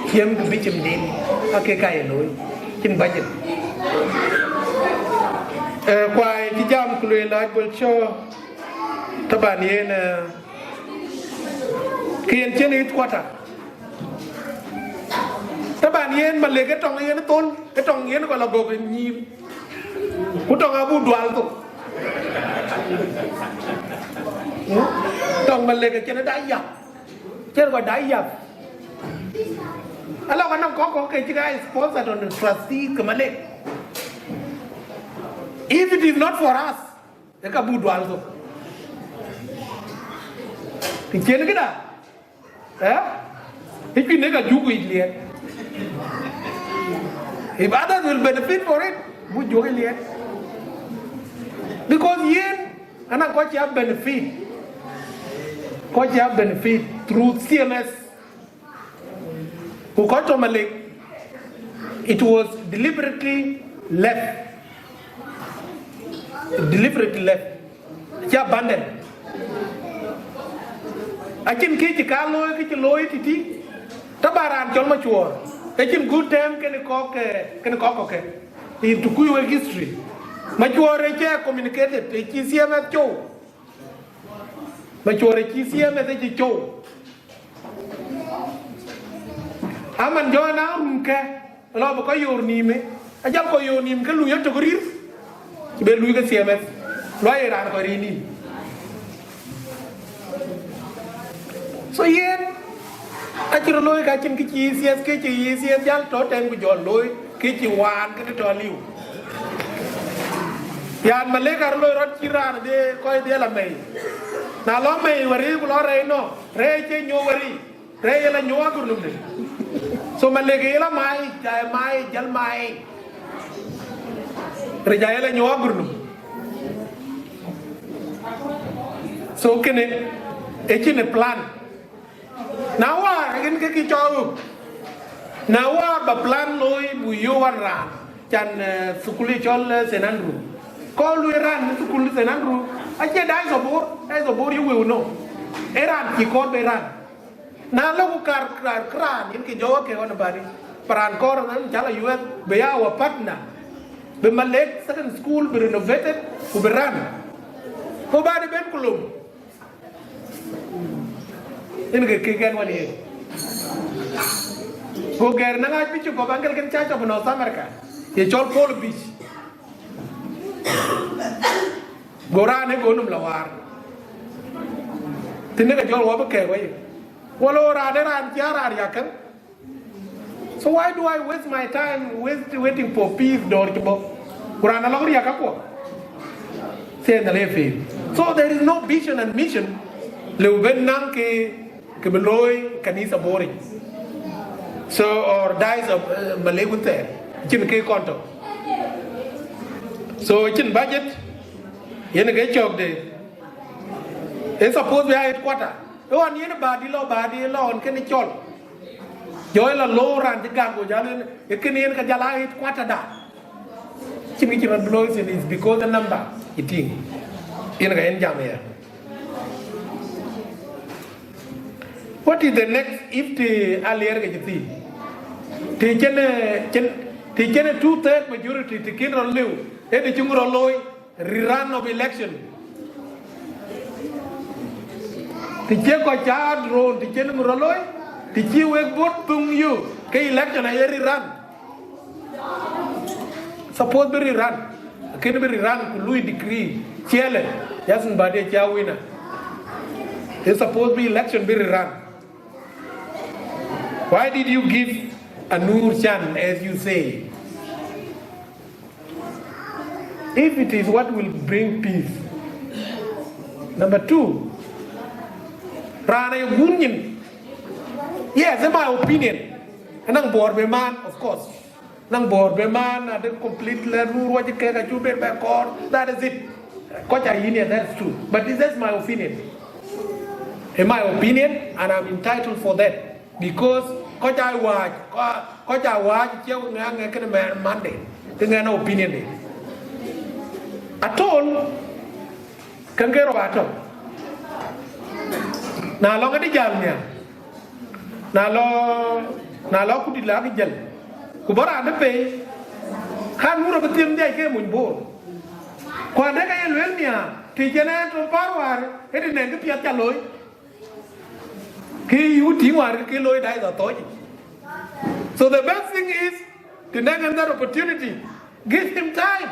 Ciem ke bishop den. Ake ka ye looi. Cïn budget. Eh, kuai cï jam ku lueel lac bol cɔ. Taban yen, eh, ke yen cïn headquarter. Taban yen Malek ë tɔŋ yen thol, ë tɔŋ yen kɔc lɔ gɔk ë nyïïr. Ku tɔŋ abuk dual thok. Hmm? Tɔŋ Malek ë cïn ë da yap. Cïn kɔc da yap. Ala kɔc nɔŋ kɔ̈k kɔ̈k ke cï ka sponsored on the trustee ke Malek. If it is not for us, ë ka buk dual thok. Të cien këda, eh? Ë cuïn ë ka juk yic liɛt. If others will benefit for it, buk juk yic liɛt. Because yen, ana kɔc ya benefit. Kɔc ya benefit through C M S. Ku kɔc tɔ̈ Malek, it was deliberately left. Deliberately left. Cï abandon. Acïn kë cï ka looi, kë cï looi tïtï. Taban raan cɔl Macuɔɔr. Acïn good term kënë kɔ̈k, eh, kënë kɔ̈k kɔ̈k kë. Yen të kuc wek history. Macuɔɔr ë cï communicated, ë cï C M S cou. Macuɔɔr ë cï C M S ë cï cou. Aman jɔ na rum kë, lɔ bï kɔc yoor nïïm ë, ajal kɔc yoor nïïm ke lui ë tök rïr, cï be lui ke C M S, luɔi ë raan kɔc rïïr nïïm. So yen, acï rɔt looi ka cïn kë cï E C S, kë cï E C S jal tɔ tɛ̈n ku jɔl looi, kë cï waan kë tɔ liu. Yan Malek arɔt loi rɔt cï raan de kɔc de la mei. Na lɔ mei wari ku lɔ rɛi nɔ, rɛi cie nyuɔk wari, rɛi ye la nyuɔk agur num de. So Malek ye la mai, jai mai, jal mai. Rɛi jai ye la nyuɔk agur num. So kënë, e cïn e plan. Na waar, yen ke kï cɔɔk. Na waar ba plan looi bu yöök wan raan. Can, eh, thukul cɔl, eh, Saint Andrew. Kɔɔr lueel raan në thukul Saint Andrew. Acie Diocese of Bor, Diocese of Bor ye wëu nɔ. E raan cï kɔɔr be raan. Na lɔ ku kar, kar, kar raan, yen ke jɔɔk ke ɣɔn bari. Ba raan kɔɔr raan cala U S, be ya our partner. Be Malek Second School be renovated, ku be raan. Ku ba de ben ku lom. Yen ke kek ɛn wan yen. Go gɛɛr naŋ Archbishop of Anglican Church of North America, ye cɔl Paul Beach. Go raan ë go num la waar. Tënë ke jɔl wɔ bï kɛɛk wei. Wala raan ë raan cï a raan riäk käŋ. So why do I waste my time waste, waiting for peace dɔ̈ɔ̈r cï bɔ̈? Ku raan alɔŋ riäk kakuɔ. Thɛɛr Nhialic ë fail. So there is no vision and mission lëu ben naŋ ke, ke bï looi kanitha Bor yic. So, or Diocese of, eh, Malek wun thɛɛr. Cïn ke kɔn tɔ̈. So cïn budget, yen ke cɔ̈k de. Ë suppose bï a headquarter. Ë ɣɔn yen bädi lɔ, bädi lɔ ɣɔn kënë cɔl. Jɔl la lɔ raan cï gak go jal yen, ë kënë yen ka jal a headquarter da. Cïn kë cï rɔt bï looi thïn, is because the number ë tïŋ. Yen ka yen jam ya. What is the next if të aliɛɛr ke cï thïn? Të cïn, cïn, të cïn two third majority të kën rɔt lëu, ë të cï ŋö rɔt looi, rerun of election. Të cï kɔc cä drone, të cïn ŋö rɔt looi, të cï wek bot thöŋ yök, ke election aye rerun. Suppose bï rerun. Kën bï rerun ku lui decree. Ciɛlë, Justin Badi cia winner. Ë suppose bï election bï rerun. Why did you give Anur chance, as you say? If it is what will bring peace. Number two, raan aye gun nyin. Yes, in my opinion. Anang bor be man, of course. Nang bor be man, ade complete le ru ruɔc ke ka cu ben bɛ kɔɔr. That is it. Kɔc a yin ya, that's true. But this is my opinion. In my opinion, and I'm entitled for that. Because kɔc a wac, kɔ-, kɔc a wac, cie ŋɛk ŋɛk kënë mɛ-, Monday. Ke ŋɛn opinion de. At all, kën ke rɔ atɔ. Na lɔ ke di jal nia. Na lɔ, na lɔ ku di la ke jal. Ku bɔra de pe. Kan wuro be tim dia ke mun bor. Ku ade ka ye luel nia, ti jene to parwar, e di neng ke piat ka loy. Ke yu ti war ke loy dai da toji. So the best thing is to neng another opportunity. Give him time.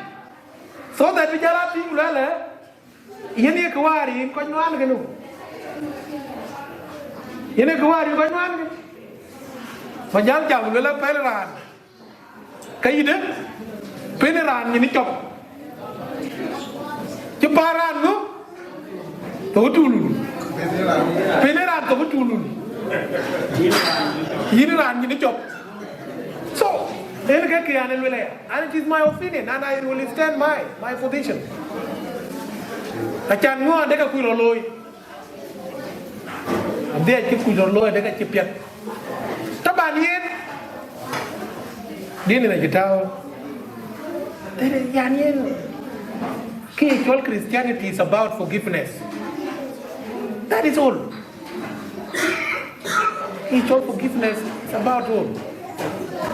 So that we jala ti luel, eh? Yen ye kë waar yen kɔc nuan kënë. Yen ye kë waar yen kɔc nuan kënë. Ba jäl jam luel a pɛl raan. Ka yï de, pën raan nyin cɔp. Cï paar raan ŋö? Thok tulun. Pën raan thok tulun. Yïn raan nyin cɔp. So, en ke ke an luel ya. And it is my opinion, and I will stand by my position. Acan ŋö ande ka kuc rɔ looi. Adhiac ke kuc rɔ looi ande ka cï piɛth. Taban yen. Dini na cï tääu. Tëde yan yen. Kë cɔl Christianity is about forgiveness. That is all. It's all forgiveness. It's about all.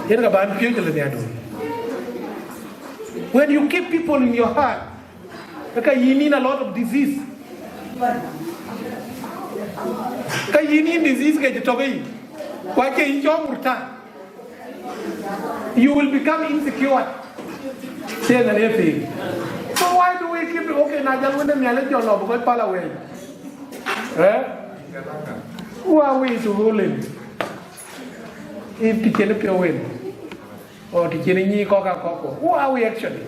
Yen ka ban piööc le nia do. When you keep people in your heart, ka yin in a lot of disease. Ka yin in disease ke jitɔk yi. Kwa ke in jɔ murta. You will become insecure. Say the real thing. So why do we keep it? Okay, na jal wende miale jɔ lɔ because pala we. Eh? Who are we to rule him? If ti kene pio wen, or ti kene nyi koka koko, who are we actually?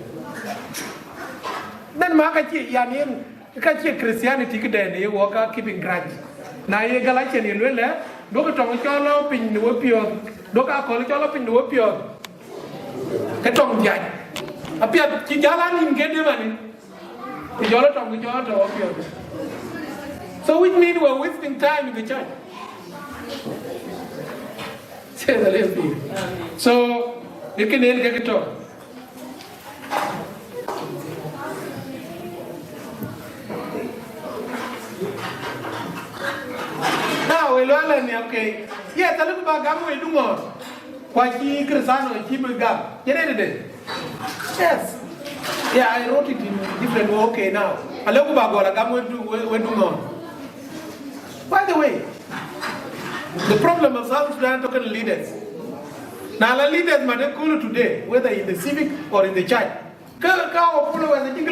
Then ma ka chi yan yen, ka chi Christianity kiden ye wo ka keeping grudge. Na ye Galatian ye lwele, do ka tong cholo piny ni wo pio, do ka kol cholo piny ni wo pio. Ka tong jaj. Apia chi jala ni ngede mani. Ku jɔl tɔŋ, ku jɔl tɔŋ apiɔ̈ɔ̈th. So which means we're wasting time in the church. Say the real thing. So, you can end it all. Now, we learn, okay. Yes, a little bit, I'm going to do more. Kwa cï Kristiano cï bï gam. Yen ë tëde. Yes. Yeah, I wrote it in different way. Okay, now. Alëku ba gɔl agam we du, we, we du ŋɔn. By the way, the problem of South Sudan talking leaders. Now, the leaders, Madam Kulu today, whether in the civic or in the church, ka, ka wa followers, I think,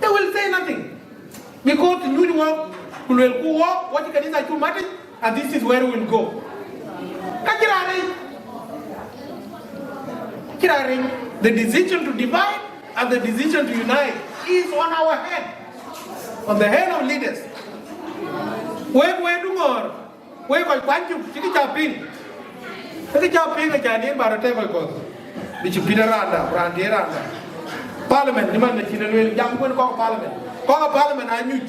they will say nothing. Because nyuc wɔ, ku luel ku wɔ, wɔ cï kanitha cu matic, and this is where we will go. Ka cï raan rëëc. Cï raan rëëc. The decision to divide and the decision to unite is on our hand, on the hand of leaders. Wek, wek du ŋɔɔr, wek kɔc kuany cuk, cï kë ca piŋ. Kë ca piŋ acan yen ba rɔt tɛ̈k kɔc kɔ̈th. Bï cï pït raan da, raan diëër raan da. Parliament, cïmën na cïn lueel, jam kuën kɔc parliament. Kɔc parliament aa nyuc.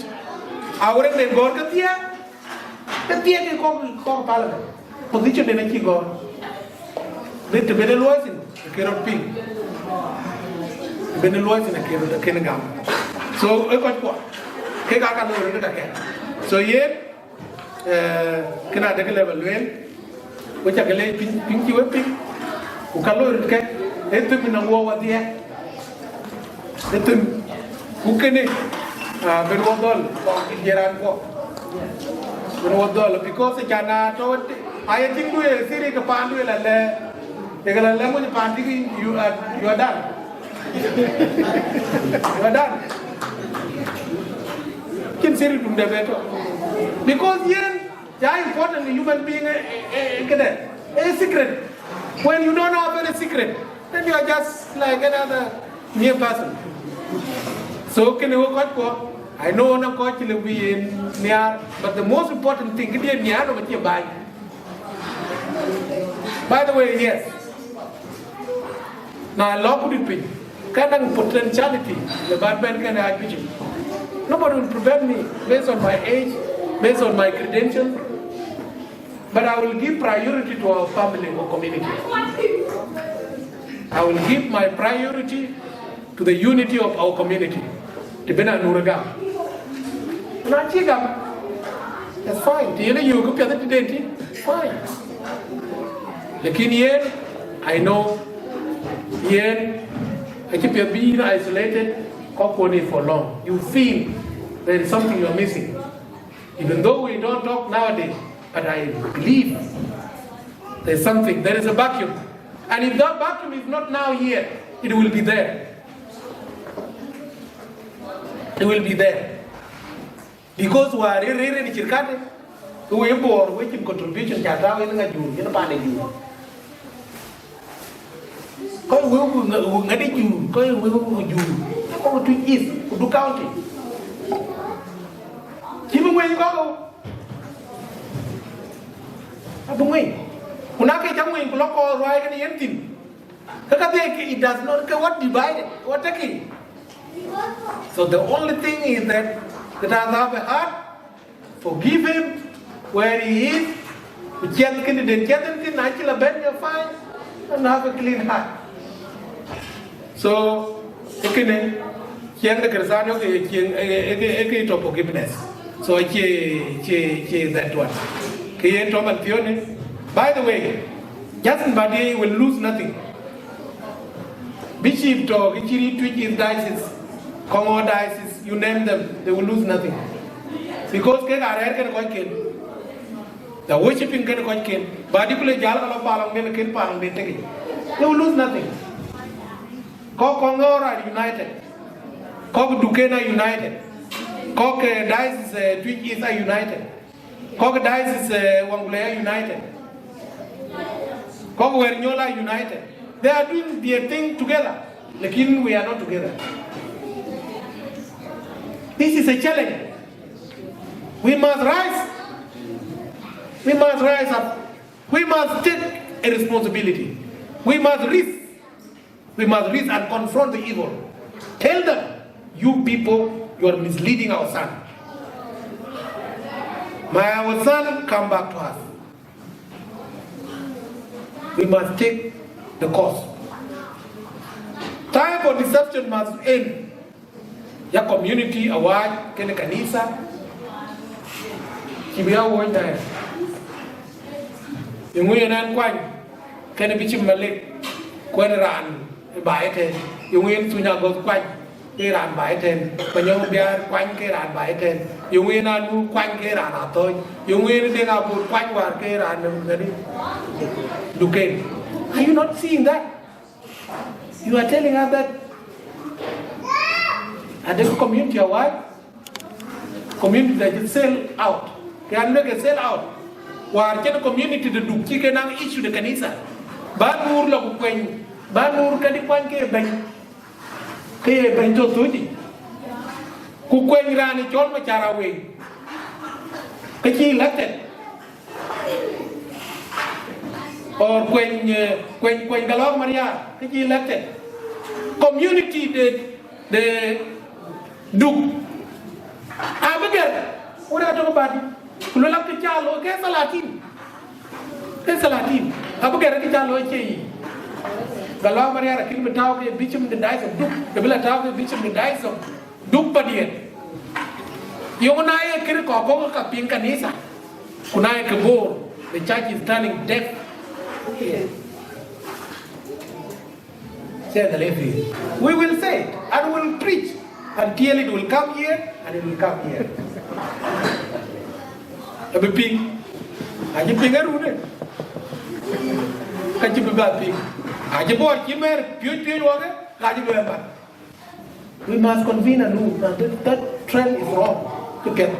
Awërë den gɔ̈ɔ̈r ke thiëëk, ke thiëëk ke kɔc, kɔc parliament. Position den acï gɔ̈ɔ̈r. Bï të bï luɔi thïn, ke rɔt piŋ. Bï luɔi thïn, ke rɔt, ke gam. So, ë kɔc kuɔ. Ke ka ka loi röt ka kɛ. So, yen, Eh, kënë adek lëu ba lueel, ku cä ke leec piŋ, piŋ cï we piŋ, ku ka loi röt ke, ee thïn nɔŋ wɔ wadhiɛ, ee thïn, ku kënë, ah, ben wɔ dhɔl, kɔn cï jiëran kuɔ, ben wɔ dhɔl, because cä na tɔ, aye tïŋdu ye thiri ke paandu ye la lɛ, ye ke la lɛ ŋuny paan tïŋ, you are, you are done. You are done. Cïn thiri dun de beto. Because yen, yeah, important human being, eh, eh, eh, këdë, a secret. When you don't have any secret, then you are just like another mere person. So, kënë wek kɔc kuɔ, I know na kɔc cï lëu bï yen nhiaar, but the most important thing, këdë nhiaar, no, cï baai. By the way, yes. Na lɔ kudït piny, ka naŋ potentiality, le ban bɛ̈n kënë Archbishop. Nobody will prevent me based on my age, based on my credential. But I will give priority to our family or community. I will give my priority to the unity of our community. Të bï na Anur gam. Na cï gam, that's fine. Të yen yök këpiɛth tëden tï, fine. Lakin yen, I know, yen, acï piɛth bï yïn isolated, kɔc kuɔn for long. You feel there is something you are missing. Even though we don't talk nowadays, but I believe there's something, there is a vacuum. And if that vacuum is not now here, it will be there. It will be there. Because we are really, really chirkate, we bor, we cïn contribution, cä tääu yen ŋa jur, yen pande jur. Kɔc wëu ku ŋa-, ku ŋäde jur, kɔc wëu ku jur. Kɔc Twic East, ku Duk County. Cï bï ŋuɛny kɔ̈k. Abï ŋuɛny. Ku na ke cä ŋuɛny, ku lɔ kɔɔr ruääi kënë yen thïn. Ke ka dhie ke, it does not, ke what divided, what taking. So the only thing is that let us have a heart, forgive him where he is. Ku ciɛth kënë den ciɛth en thïn, na cï la bɛ̈n ke fine, and have a clean heart. So, kënë, ciɛɛŋ de Kërthiano ke ciɛɛŋ, eh, eh, eh, eh, ke tɔ forgiveness. So, cie, cie, cie that one. Ke yen tɔ man thiɔ̈në. By the way, Justin Badi will lose nothing. Bishop tɔ, ke cï rït Twic East diocese, Kɔŋɔ̈ɔ̈r diocese, you name them, they will lose nothing. Because kek aa rɛ̈ɛ̈r kënë kɔcken. They are worshipping kënë kɔcken. Badi ku le jäl ka lɔ palɔŋ den, ken palɔŋ den tek. They will lose nothing. Kɔc Kɔŋɔ̈ɔ̈r are united. Kɔc Duken are united. Kɔc, eh, diocese, eh, Twic East are united. Kɔc diocese, eh, Jonglei are united. Kɔc Wërnyol are united. They are doing their thing together. Lakin we are not together. This is a challenge. We must rise. We must rise up. We must take a responsibility. We must risk. We must risk and confront the evil. Tell them, "You people, you are misleading our son. My, our son, come back to us." We must take the course. Time for deception must end. Ya community awääc kenë kanitha, cï bï ya wuɔ̈c daai. Yeŋö yen ɛn kuany kenë Bishop Malek, kuɛn raan baai ëtɛ̈n? Yeŋö yen Thuny Agɔ̈th kuany ke raan baai ëtɛ̈n? Manyɔk Biaar kuany ke raan baai ëtɛ̈n? Yeŋö yen Anur kuany ke raan Athɔ̈ɔ̈c? Yeŋö yen Deŋ Abot kuany wäär ke raan ŋadï, Duken? Are you not seeing that? You are telling us that adek community awääc, community that is sell out. Ke an lek sell out. Wäär cïn community de Duk cï ke naŋ issue de kanitha. Ba Anur lɔ ku kuɛny, ba Anur kadï kuany ke bɛ̈ny, ke ye bɛ̈ny tɔ thööc yic. Ku kuɛny raan ë cɔl Macar Awei, ke cï elected. Or kuɛny, eh, kuɛny, kuɛny Galɔ̈ɔ̈r Mariar, ke cï elected. Community de de Duk. Abï gɛr, wën aa tök badi, ku luel akë cä looi ke thalatin. Ke thalatin. Abï gɛr akë cä looi cie yic. Galo Mariar akën bï tääu ke Bishop de Diocese of Duk, ke bï la tääu ke Bishop de Diocese of Duk padiɛ̈n. Yöŋ na ye kërë kɔ̈k kɔ̈k ka piŋ kanitha. Ku na ye ke Bor, the church is turning deaf. Say the lady. We will say it and we will preach until it will come here and it will come here. Abï piŋ. Acï piŋ ë run ë. Ka cï bï bä piŋ. Acï Bor cï mɛr piöc piöc wake, ka cï bï bä. We must convene and move. And that, that trend is wrong. Okay.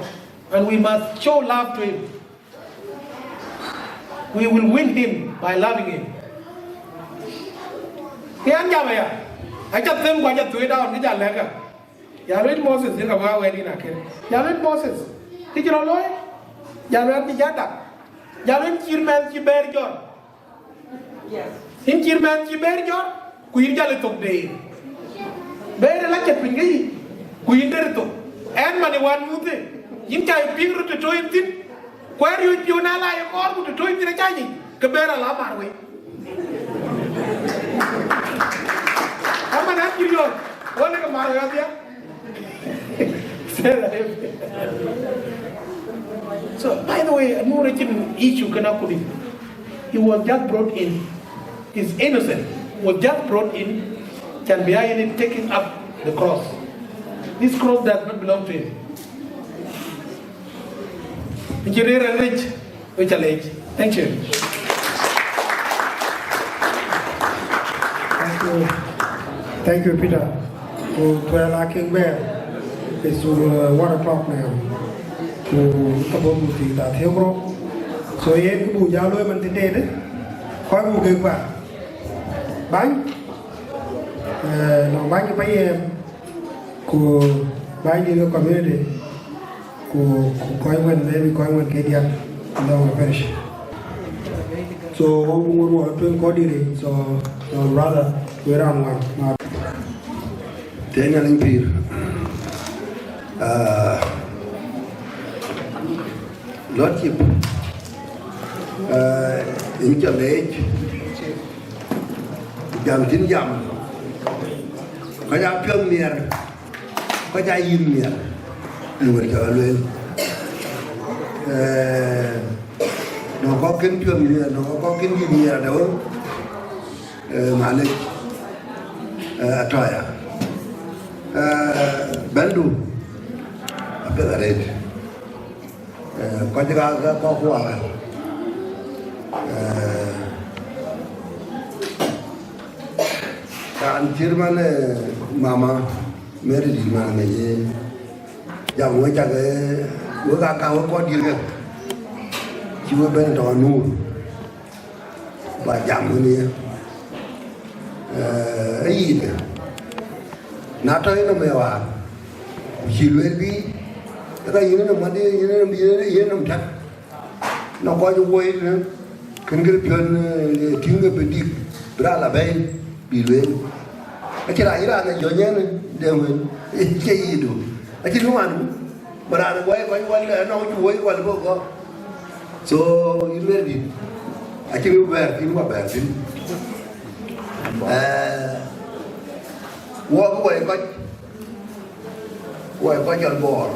And we must show love to him. We will win him by loving him. Ke an jam aya. Aca them ku aca thuëëc daun ke ja lɛ̈k ka. Ya luel Moses, yen ka bä wɛ̈t yïn akën. Ya luel Moses, kë cï rɔt looi? Ya luel kë ja dak. Ya luel cït mɛnh cï bɛɛr jɔt. Yïn cït mɛnh cï bɛɛr jɔt, ku yïn jäl ë thok deer. Bɛɛr ë la cät piny ke yï, ku yïn der ë thok. Ɛn man ë wan muthë, yïn ca yï piŋ röt të tɔ yïn thïn, ku ë riööc piɔ̈u na la ye kɔɔr ku të tɔ yïn thïn aca nyic, ke bɛɛr ala mar wei. Ama na cï riɔ̈ɔ̈c, wɔ lëk mar wei adhia. Say that. So, by the way, anur acïn issue kënë akudi. He was just brought in. He's innocent. Was just brought in. Can be taking up the cross. This cross does not belong to him. Engineer Rich, which I late. Thank you. Thank you. Thank you, Peter. Ku twelve a kek bɛɛr. It's uh, one o'clock now. Ku ka bɔ̈ ku thiëëk da thiëëk rou. So yen ku bu jal looi man tëde. Kɔc bu kek ba. Bany. Eh, nɔŋ bany ke payɛɛm. Ku bany dït ke community. Ku, ku kɔc wën, maybe kɔc wën ke diäk, and then we finish. So, wɔ bu ŋot wɔ tueŋ kɔc dït, so, so brother, we raan wan, ma. Tëë Nhialic pïïr. Ah, Lordship, ah, yïn ca leec, jam cïn jam, kɔc aa piɔ̈ɔ̈th miɛr. Kɔc aa yïn miɛr, në wɛ̈t cä lueel. Eh, nɔŋ kɔ̈k kën piɔ̈ɔ̈th miɛr, nɔŋ kɔ̈k kën yïn miɛr adë wën, eh, malec, eh, atɔ̈ ya. Eh, bɛ̈ndu, apiɛth arëët. Eh, kɔc ka, ka, kɔc kuakä. Eh, raan cït man, eh, mama Mary dït man ŋic, eh, jam wek cak, eh, wek aa kaŋ wek kɔc dït kë. Cï wek bɛ̈n tɔ̈ anur. Ba jam wën ye, eh, ë yic. Na tɔ̈ yïn nɔm ë waar, ku cï lueel bï, ë ka yïn nɔm wadï, yïn nɔm, yïn, yïn nɔm täk. Na kɔc woi, eh, kën kë piɔ̈n, eh, tïŋ ke bï dïk, bï raan la bɛ̈ɛ̈i, bï lueel. Acïn raan, raan ë jɔ̈ny ɛn, de wën, cie yic du. Acïn kë man, bï raan ë woi kɔc wal, eh, nɔŋ cï woi wal bï gɔ̈k. So, yïn Mary dït, acïn kë bɛ̈ɛ̈r thïn, wa bɛ̈ɛ̈r thïn. Eh, wɔ kë woi kɔc, woi kɔc cɔl Bor.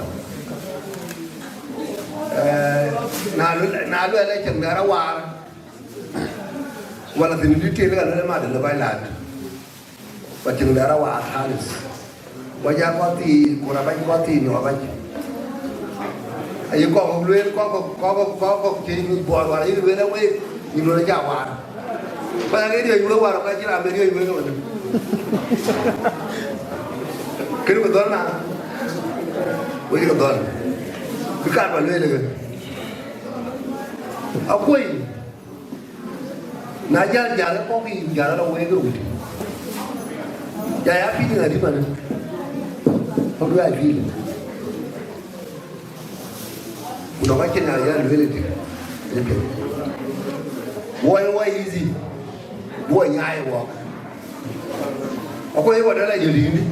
Eh, na lu-, na luɛl ë cieŋ dɛ̈ɛ̈r awaar, wala thïn dït tëël ka luɛl ë madë lë kɔc laat. Ba tïŋ dɛ̈ɛ̈r awaar thalis. Ba ja kɔc thii, ku rɔt bac kɔc thii nɔ̈k bac. Aye kɔk kɔ̈k lueel, kɔk kɔ̈k, kɔk kɔ̈k, kɔk kɔ̈k cï nyic Bor war, aye lueel awek, nyic lueel aca war. Ba ya ke riɔ̈c wek war, ka cï raan bɛ riɔ̈c wek ëmënë. Kënë ku dhɔ̈l na, wek ke dhɔ̈l. Bï kaar ba lueel ëkë. Akuɔ̈i. Na jäl, jäl ë kɔ̈k yiic, jäl ala wek ë wut. Ja ya pïïr ŋa dï manë? Kɔ̈k du ya pïïr. Ku nɔŋ acïn na ya lueel ëtï. Ëtï. Woi, woi easy. Woi nyaai wok. Ago ye wada la jɔl yïndï.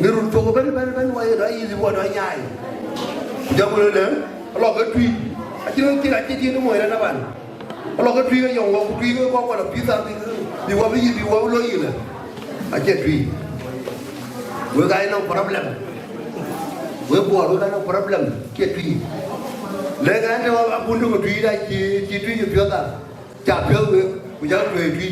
Në run thok ëbɛ̈n, ëbɛ̈n, ëbɛ̈n, wɔ ye dɔ easy, wɔ dɔ nyaai. Jɔk wël ënë, alɔ ke tui. Acïn, acïn, acïn, acïn mony rɛn aban. Alɔ ke tui ke yɔŋ wɔ, ku tui ke kɔk wala pïth abï, bï wɔ bï yï, bï wɔ bï lɔ yï lë. Acie tui. Wek aa nɔŋ problem. Wek Bor, wek aa nɔŋ problem, cie tui. Lëk an, të wɔ abun tök tui da, cï, cï tui cï piɔ̈ɔ̈th a. Ca piɔ̈ɔ̈th wek, ku jɔ tuɛɛi tui.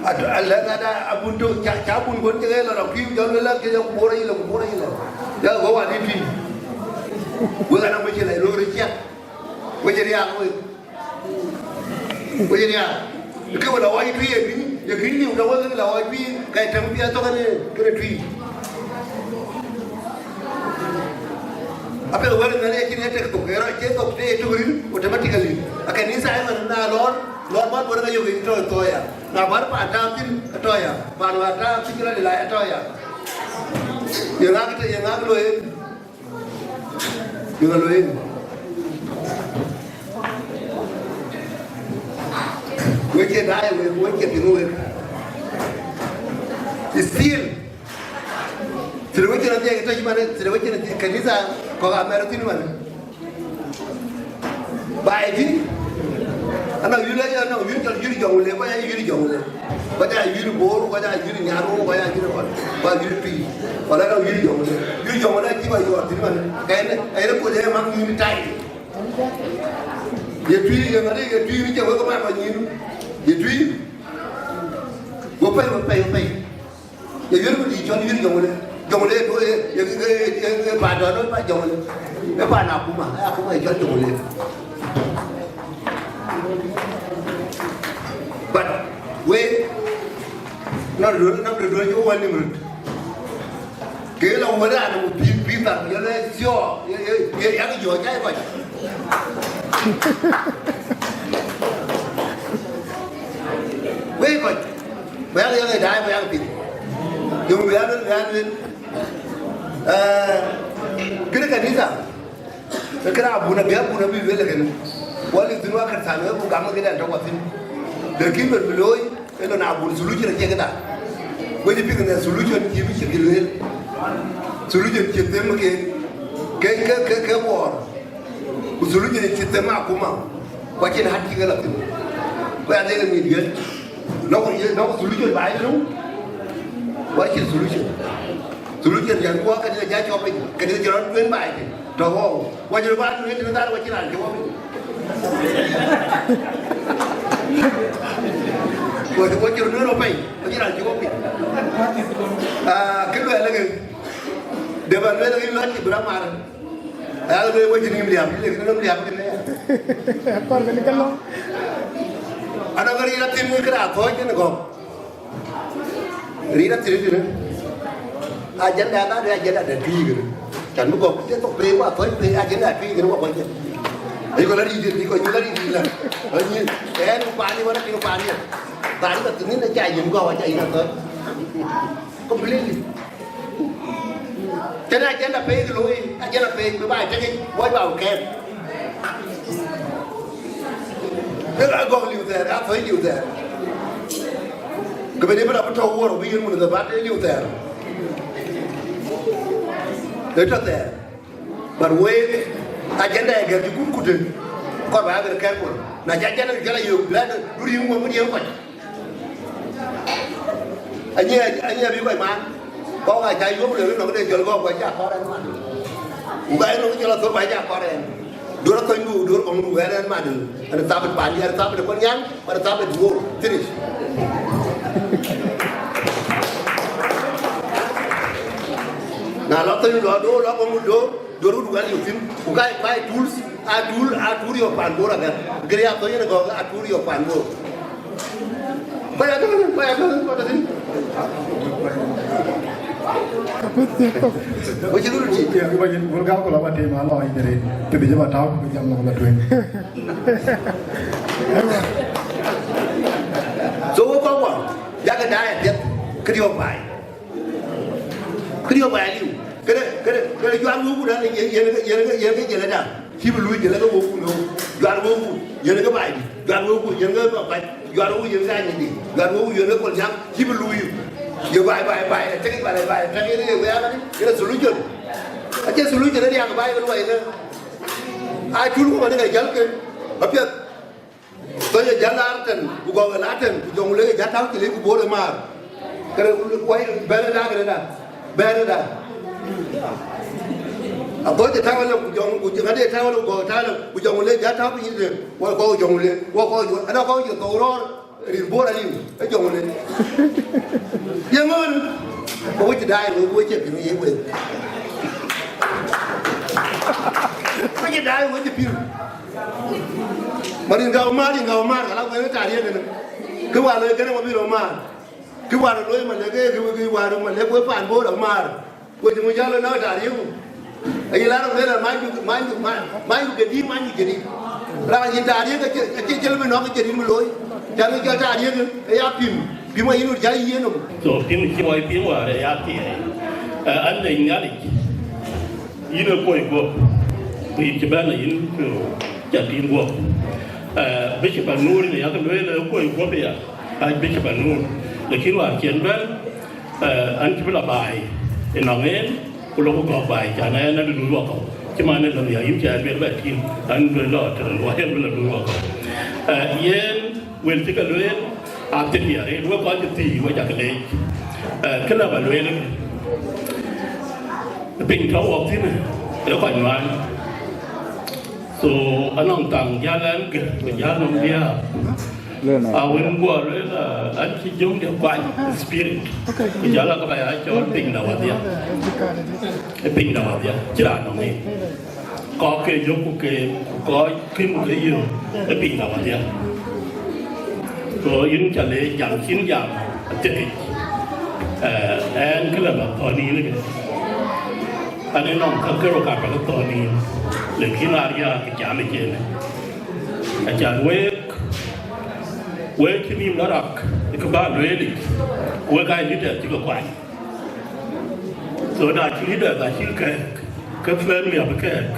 At-, alɛ̈k ada abun tök, ca, ca bun guɔ̈n cï ɣɛɛr lɔ rɔt tui, jɔ lueel lak, cï jɔ ku boor ayï lɔ, ku boor ayï lɔ. Jɔ ɣɔ̈u adï tui. Wek ana wec cï lɛc loor ciɛk. Wec riaak wek. Wec riaak. Ke wek la ɣɔc tui ye bï, ye kïn liu, ke wek la ɣɔc tui, ka ye tɛm piɛth tök kënë, kënë tui. Apiɛth wɛ̈t ënɔɔnë acïn ë tek thok, ë rɔt cie thok tëë tök rït automatically. Akanitha ëmën na lɔɔr, lɔɔr bän bɔ̈ ke yök ë tɔ̈ thɔɔya. Na bär paan tääu thïn ë tɔ̈ ya, paan wäär tääu thïn cï rɔt la ë tɔ̈ ya. Ye ŋa kë tɔ̈, ye ŋa kë looi en? Ye ŋa looi en? Wek cie daai wek, wek cie piŋ wek. Still, situation adhiɛc tɔ̈c man, situation adhiɛc kanitha kɔ̈k amɛr thïn man. Baai tï, anɔŋ yïn lɛc, anɔŋ yïn cɔl yïn jɔŋ le, kɔc aa yïn jɔŋ le. Kɔc aa yïn boor, kɔc aa yïn nyarou, kɔc aa yïn ɣɔn, kɔc aa yïn tui. Wala anɔŋ yïn jɔŋ le. Yïn jɔŋ le acï ba yɔɔr thïn man. Ɛn, ɛn ku le mak yïn tai. Ye tui, ye ŋadï, ye tui, cï wek mak kɔc nyïn. Ye tui. Go pɛ̈i, go pɛ̈i, go pɛ̈i. Ye yïn ku dï cɔl yïn jɔŋ le. Jɔŋ le, do ye, ye, ye, ye, ye, ba dɔn, ba jɔŋ le. E ba na kuma, e akuma ye cɔl jɔŋ le. But we, na do, na do, do, you want him. Ke la wëran ku pïïr, pïïr thar, ye le thiɔ̈k, ye, ye, ye, yak jɔ cai kɔc. Wei kɔc, bä yak, yak daai, bä yak piny. Yöŋ bï yak luel, bï yak luel. Eh, kënë kanitha. Ke kënë abun abï, abun abï lueel kënë. Wal ë thïn wa Kërthan wek ku gam këdan tɔ̈ wa thïn. Lakin luel bï looi, ë lon abun solution acie këda. Wek cï piŋ në solution cï bï cï bï lueel. Solution cï them ke, ke, ke, ke, ke Bor. Ku solution cï them akuma. Ku acïn hat cï ke la thïn. Ku ya dek ë mïth yen. Nɔŋ, nɔŋ solution ba ye rou. Wa cïn solution. Solution jan ku wa kadi ja cɔp piny. Kadi jɔ rɔt kuen ba ye. Tɔ̈ ɣɔ̈u. Wa jɔ ba nu yen tënë dhar wa cïn raan cï wɔ piny. Wa, wa jɔ nu yen wɔ piny. Wa cïn raan cï wɔ piny. Ah, kë luɛɛl ë ke. De ba lueel ë ke lɔc cï bï rɔt mar. Ayal lueel wec nïm liap, lek nïm liap kënë ya. Akɔr kënë ke lɔ. Anɔŋ rin athïn kënë athɔ̈ɔ̈c kënë gɔ̈k. Rin athïn kënë. Ajenda ka de ajenda de tui kënë. Can bï gɔ̈k të thok pei wa thɔ̈ɔ̈c pei ajenda tui kënë wa kɔc. Ayi kɔc la rin, ayi kɔc la rin la. Ayi, ɛn ku pani wala kin pani. Pani ka thïn në ca yïn gɔ̈k wa ca yïn athɔ̈ɔ̈c. Completely. Tënë ajenda pei ke looi, ajenda pei bï ba tek yic, wɔ ba kɛ̈ɛ̈m. Ke la gɔ̈k liu thɛɛr, a thɔ̈c liu thɛɛr. Ke ben ë bï rɔt bï tɔ̈u wuɔ̈r bï yen mun ë dhabat ë liu thɛɛr. Ë tɔ̈ thɛɛr. But wek, ajenda ë gɛ̈r cï kut kutë, kɔɔr ba ya very careful. Na cï ajenda cï la yök, la du riŋ wɔ bï riɛŋ kɔc. Anyie, anyie abï kɔc man. Kɔc ka ca yom le nɔŋ de jɔl gɔ̈k, kɔc ca kɔɔr ɛn man. Ku ka nɔŋ jɔl athör ba ca kɔɔr ɛn. Duɔ̈r athönydu, duɔ̈r kɔŋdu, ɛn ɛn man. Ɛn thabit pan, ɛn thabit kɔn yan, ɛn thabit duɔ̈r. Finish. Na lɔ thönydu lɔ duɔ̈r, lɔ kɔŋdu duɔ̈r. Duɔ̈r wut wɛl yök thïn, ku ka, ka tools, a tool, a tool yök pan Bor agɛ̈r. Gëri a thɔ̈c yen gɔ̈k a tool yök pan Bor. Kɔc a thɔ̈c, kɔc a thɔ̈c, kɔc a thɔ̈c. Wek cï röt cï. Ya, kë ba yen, wël gam ku la ba tim alɔ yen dërin. Të bï jë ba tääu, ku jam nɔm la tueŋ. So, wek kɔc wä, yak daai apiɛth, këdï wä baai. Këdï wä baai liu. Këdë, këdë, këdë juaar wëu ku dan yen, yen, yen, yen ke jëlë dan. Cï bï luui jëlë ke wëu ku nööm. Juaar wëu ku yen ke baai dï. Juaar wëu ku yen ke baai. Juaar wëu yen ke anyïn dï. Juaar wëu yen ke kol nyam. Cï bï luui. Yo, bai, bai, bai, tek, bai, bai, tek, yen, yen, yen, yen solution. Acie solution, yen riak bai, yen luɔi, yen. A cul ku mane ka jäl ke, apiɛth. Thɔc ë jäl laar tɛn, ku gɔk ë laar tɛn, ku Jɔŋlei ë jäl tääu cï lec ku Bor ë maar. Kërë wai, bɛ̈ɛ̈rëda, kërëda, bɛ̈ɛ̈rëda. Athɔc ë tääu ëlë, ku Jɔŋ, ku ŋadï ë tääu ëlë, ku gɔk ë tääu ëlë, ku Jɔŋlei ë jäl tääu piny ëtɛ̈n, wai kɔc Jɔŋlei, wai kɔc, ana kɔc Jɔŋlei, thou rɔɔr. Rin Bor aliu, e Jɔŋlei. Ye ŋön, ko wec daai, wec, wec e piŋ ye wec. Wec daai, wec e piŋ. Marin gau mar, rin gau mar, kala wec taar ye ne. Ke wa lo gene wa biro mar. Ke wa lo ma lege, ke, ke wa lo ma lege, we pan Bor mar. Wek cï ŋö jäl ë nɔ̈k taar yïku. Ayï lar ë mɛ̈l, manydu, manydu, manydu kedït, manydu kedït. Raan cïn taar yïk acï, acï cï lëu bï nɔ̈k kedït bï looi. Cän ë jɔl taar yïk ë ya pïm, pïm ayï nu jäl yï yenɔm. So pïm cï wai pïm wäär ë ya thiëëi. Ë, an de Nhialic, yïn ë kuɔi guɔ̈p, ku yïn cï bɛ̈n ë yïn ku ca tïŋ guɔ̈p. Ë, Bishop Anur në yak lueel ë kuɔi guɔ̈p ya, Archbishop Anur. Lakin wäär cï en bɛ̈n, Ë, an cï bï la baai ënɔŋ en, ku lok gɔ̈k baai, cän ɛn adï luui wakɔ̈u. Cï man ë lɔ nhial yïn cä lueel bɛ tïŋ, an bï lɔ tënë luɔi, an bï lɔ luui wakɔ̈u. Ë, yen wël cï ke lueel, a thïn ya, rëër wek kɔc cï thii, wek jakï leec. Ë, kë la ba lueel, piny tɔ̈ wɔk thïn, ë kɔc nuan. So, anɔŋ thaŋ jäl ɛn gër, ku jäl nɔm diäär. Awën guɔ lueel, ah, an cï jöŋ de kuany spirit. Ku jäl aka ba ya cɔl piny da wadhia. Ë piny da wadhia, cï raan nɔŋ en. Kɔc ke yök ku ke, ku kɔc kën ku ke yök, ë piny da wadhia. So, yïn ca le jam cïn jam, athiekic. Eh, ɛn kë la ba thɔ̈n yïn ke. An ë nɔm ka kërou ka ba ke thɔ̈n yïn. Lakin aria ke jam ë cen. Acan wek, wek cï nïm la rak, ë kë ba lueel yic, wek aa leaders cï ke kuany. So na cï leaders acï kɛ̈ɛ̈k, ke family abï kɛ̈ɛ̈k.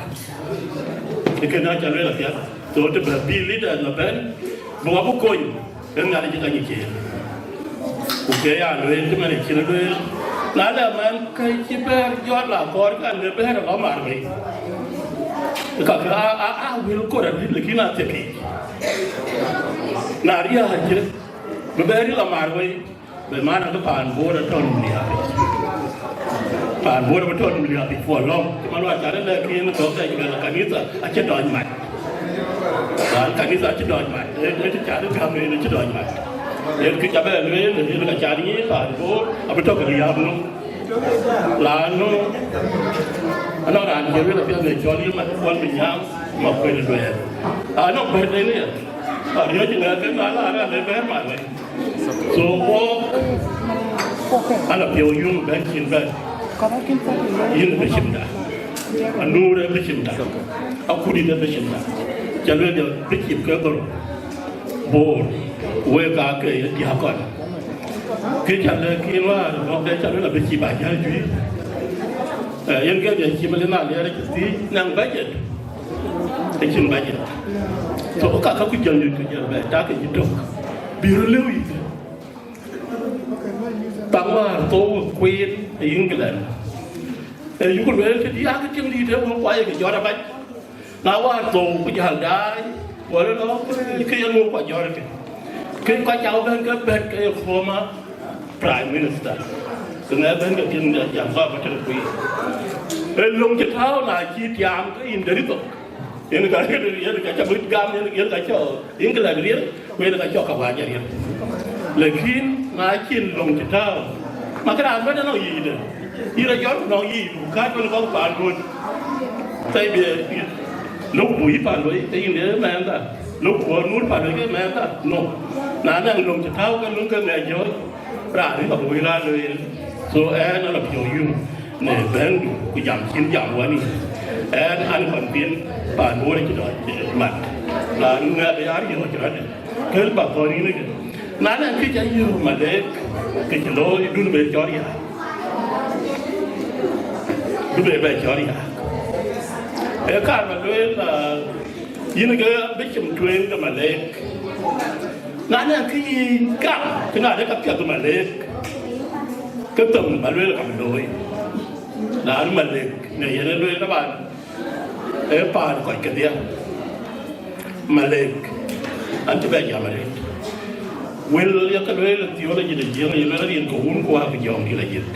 Ë kënë aca lueel apiɛth. So të bɛ bï leaders la bɛ̈n, bï wä bï kony, ë Nhialic ë ka nyic en. Ku ke ya lueel cï man acïn lueel, na lɛ man ka cï bɛ̈ɛ̈r jɔt la kɔɔr, ka le bɛ̈ɛ̈r ë lɔ mar wei. Ka ke a, a, a wël kor adït, lakin a thiekic. Na riääc, bï bɛ̈ɛ̈r ë lɔ mar wei, bï man ke paan Bor atɔ̈ nïm liääpic. Paan Bor abï tɔ̈ nïm liääpic for long. Cï man wä cat ë lɛ̈k yen thok dɛ cï bɛ la kanitha acï dɔc mat. Raan kanitha acï dɔc mat. Ë, ë, të cat ë gäm en acï dɔc mat. Yen kë ca bɛ lueel, yen ka cat ŋic paan Bor, abï tɔ̈ ke liääp nɔm. Lanu, anɔŋ raan cï lueel apiɛth në cɔl yï mat kuɔl bï nyam, ma kuël lueel. Anɔŋ bɛ̈ɛ̈r de yen. Ariɔ̈c ŋɛk ke na la raan de bɛ̈ɛ̈r mat wei. So, wok, ala piɔ̈u yum bɛ̈n cïn bɛ̈n. Yïn bishopda. Anur ë bishopda. Akut ë bishopda. Ca lueel jɔ bishop ke gɔ̈r Bor. Wek aa ke ye diäk kɔn. Kë ca lɛ̈k yïn wäär, nɔŋ de ca lueel abishop ba jäl juëc. Eh, yen ke bï cï bï na liɛɛr cï thii, naŋ budget. Acïn budget. So, ka, ka ku jɔl yï ku jɔl bɛ, tak yï tök. Bï röt lëu yï. Thaŋ wäär thou Queen ë England. Ee, yï ku lueel të diäk tiŋ dït ë wëu kuany ke jɔt abac. Na wäär thou ku jäl daai, wala lɔ, ke yen wëu kuany jɔt ke. Ke kɔc cak bɛ̈n ke bɛ̈t ke ye former Prime Minister. Ke ŋɛk bɛ̈n ke piɛth jam kɔc ba tëk kuic. Ee löŋ cï tääu na cï tiaam ke yïn de rithok. Yen ka, yen ka ca bï gam, yen, yen ka cɔl, yen ka lɛ̈k riɛl, ku yen ka cɔl ka wäc riɛl. Lakin na cïn löŋ cï tääu, ma kë raan bɛ̈n anɔŋ yic de. Yïn rɔt jɔt ku nɔŋ yic, ku kääc bɛ̈n kɔ̈k paan duön. Thɛɛi bï, lok buk yï paan duöi, ke yïn de mɛɛnda. Lok buk nur paan duöi ke mɛɛnda. No. Na naŋ löŋ cï tääu ke löŋ ke ŋɛk jɔ̈ɔ̈c. Raan ë ka bï wëi raan lueel. So, ɛn ala piɔ̈u yum në bɛ̈ndu, ku jam cïn jam wani. Ɛn an kɔn piŋ paan Bor acï dɔc mat. Raan ŋɛk ya riɔ̈ɔ̈c rɔt. Kɛ̈l ba thɔ̈n yïn ëkë. Na nɛn kë ca yï Malek, kë cï looi, dun be cɔl ya. Dun be bɛ cɔl ya. Ee kaar ba lueel, ah, yïn ke bishop tueŋ de Malek. Na nɛn kë yï gam, kë na de ka piɛth Malek. Ë thöŋ ba lueel ka bï looi. Raan Malek, në yen ë lueel taban, ee paan kɔc kedhie. Malek, an cï bɛ jam arëët. Wël ye ke lueel ë theology de Jiëŋ, ye lueel rin ke wun ku wak jɔŋdït la jik.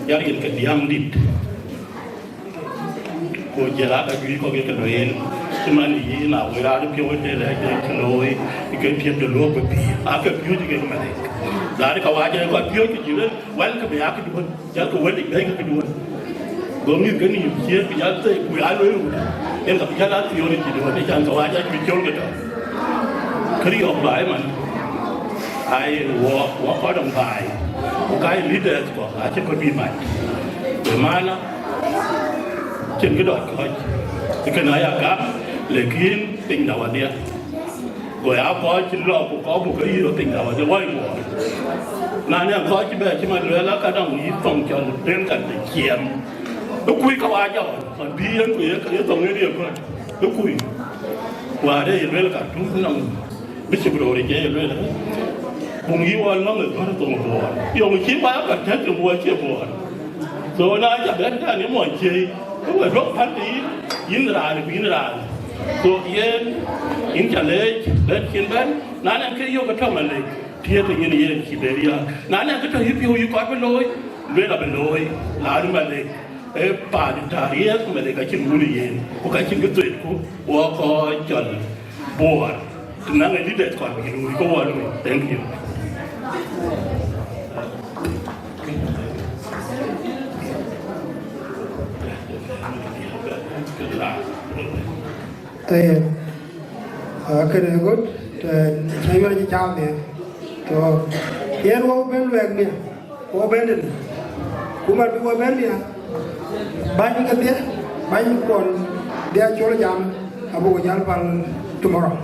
Ya rin ke diäŋdït. Ku jël aa ka juëc kɔ̈k ye ke lueel, cï man yïn a wël raan piɔ̈u ëde lɛ̈k de cï looi, ke piɛth de luɔ̈k bï pïïr, aa ke piööc ke Malek. Raan ka wac ë kɔc piööc ke jï lueel, wɛl ke bï aa këduön, jal ke wël yic bɛ̈ɛ̈i ke këduön. Go mïth ke nïïm ciëër, bï jal thëëi, ku aa lueel wut, yen ka bï jal aa theology duön, ë can ka wac aa juëc col ke tɔ̈. Këriɔ̈ɔ̈k baai man, aa ye wɔ, wɔ kɔc dɔm baai, ku ka ye leaders kɔ̈k, acï kɔc bï mac. Bï maana, cïn kë dɔc kɔc, ë kënë aya gam, lekin piny da wadhia. Go ya kɔc cï lɔ ku kɔc buk ke yïr piny da wadhia wai Bor. Na ne kɔc cï bɛ cï man lueel aka dɔŋ yï thoŋ cɔl den ka de ciɛm. Ë kuc ka wa jɔ, man bï yen ku ye, ye thoŋ yen ye kɔc. Ë kuc. Wa de ye lueel ka tum nɔŋ. Bishop Rori je lueel, buŋ yï wal nɔŋ ë gɔ̈r thoŋ Bor. Yöŋ cï ba ka tɛ̈k ë Bor cie Bor. So na ca bɛ̈n tɛ̈n ë mɔny ciëi, ke we duɔ̈k pän ke yïn, yïn raan ku yïn raan. So yen, yïn ca leec, bɛ̈n cïn bɛ̈n, na nɛn ke yök ë tɔ̈ Malek, tiëët ë nyin yen cï ber ya. Na nɛn ke tɔ̈ yï piɔ̈u yï kɔc bï looi, lueel abï looi, raan Malek. Ee paan tariëth Malek acïn wun ë yen, ku ka cïn kë thueetku, wɔ kɔc cɔl Bor, të naŋ ë leaders kɔn bï luui ke wɔ luui. Thank you. Ayen, aa, kënë ë ɣöt, të cä yɔ̈ɔ̈c ë caam nhial. So, yen wɔ bɛ̈n luɛɛk nhial, wɔ bɛ̈n tënë. Ku man bï wɔ bɛ̈n nhial, bäny kedhie, bäny kuɔn bï a cɔl jam, abuk jäl päl tomorrow.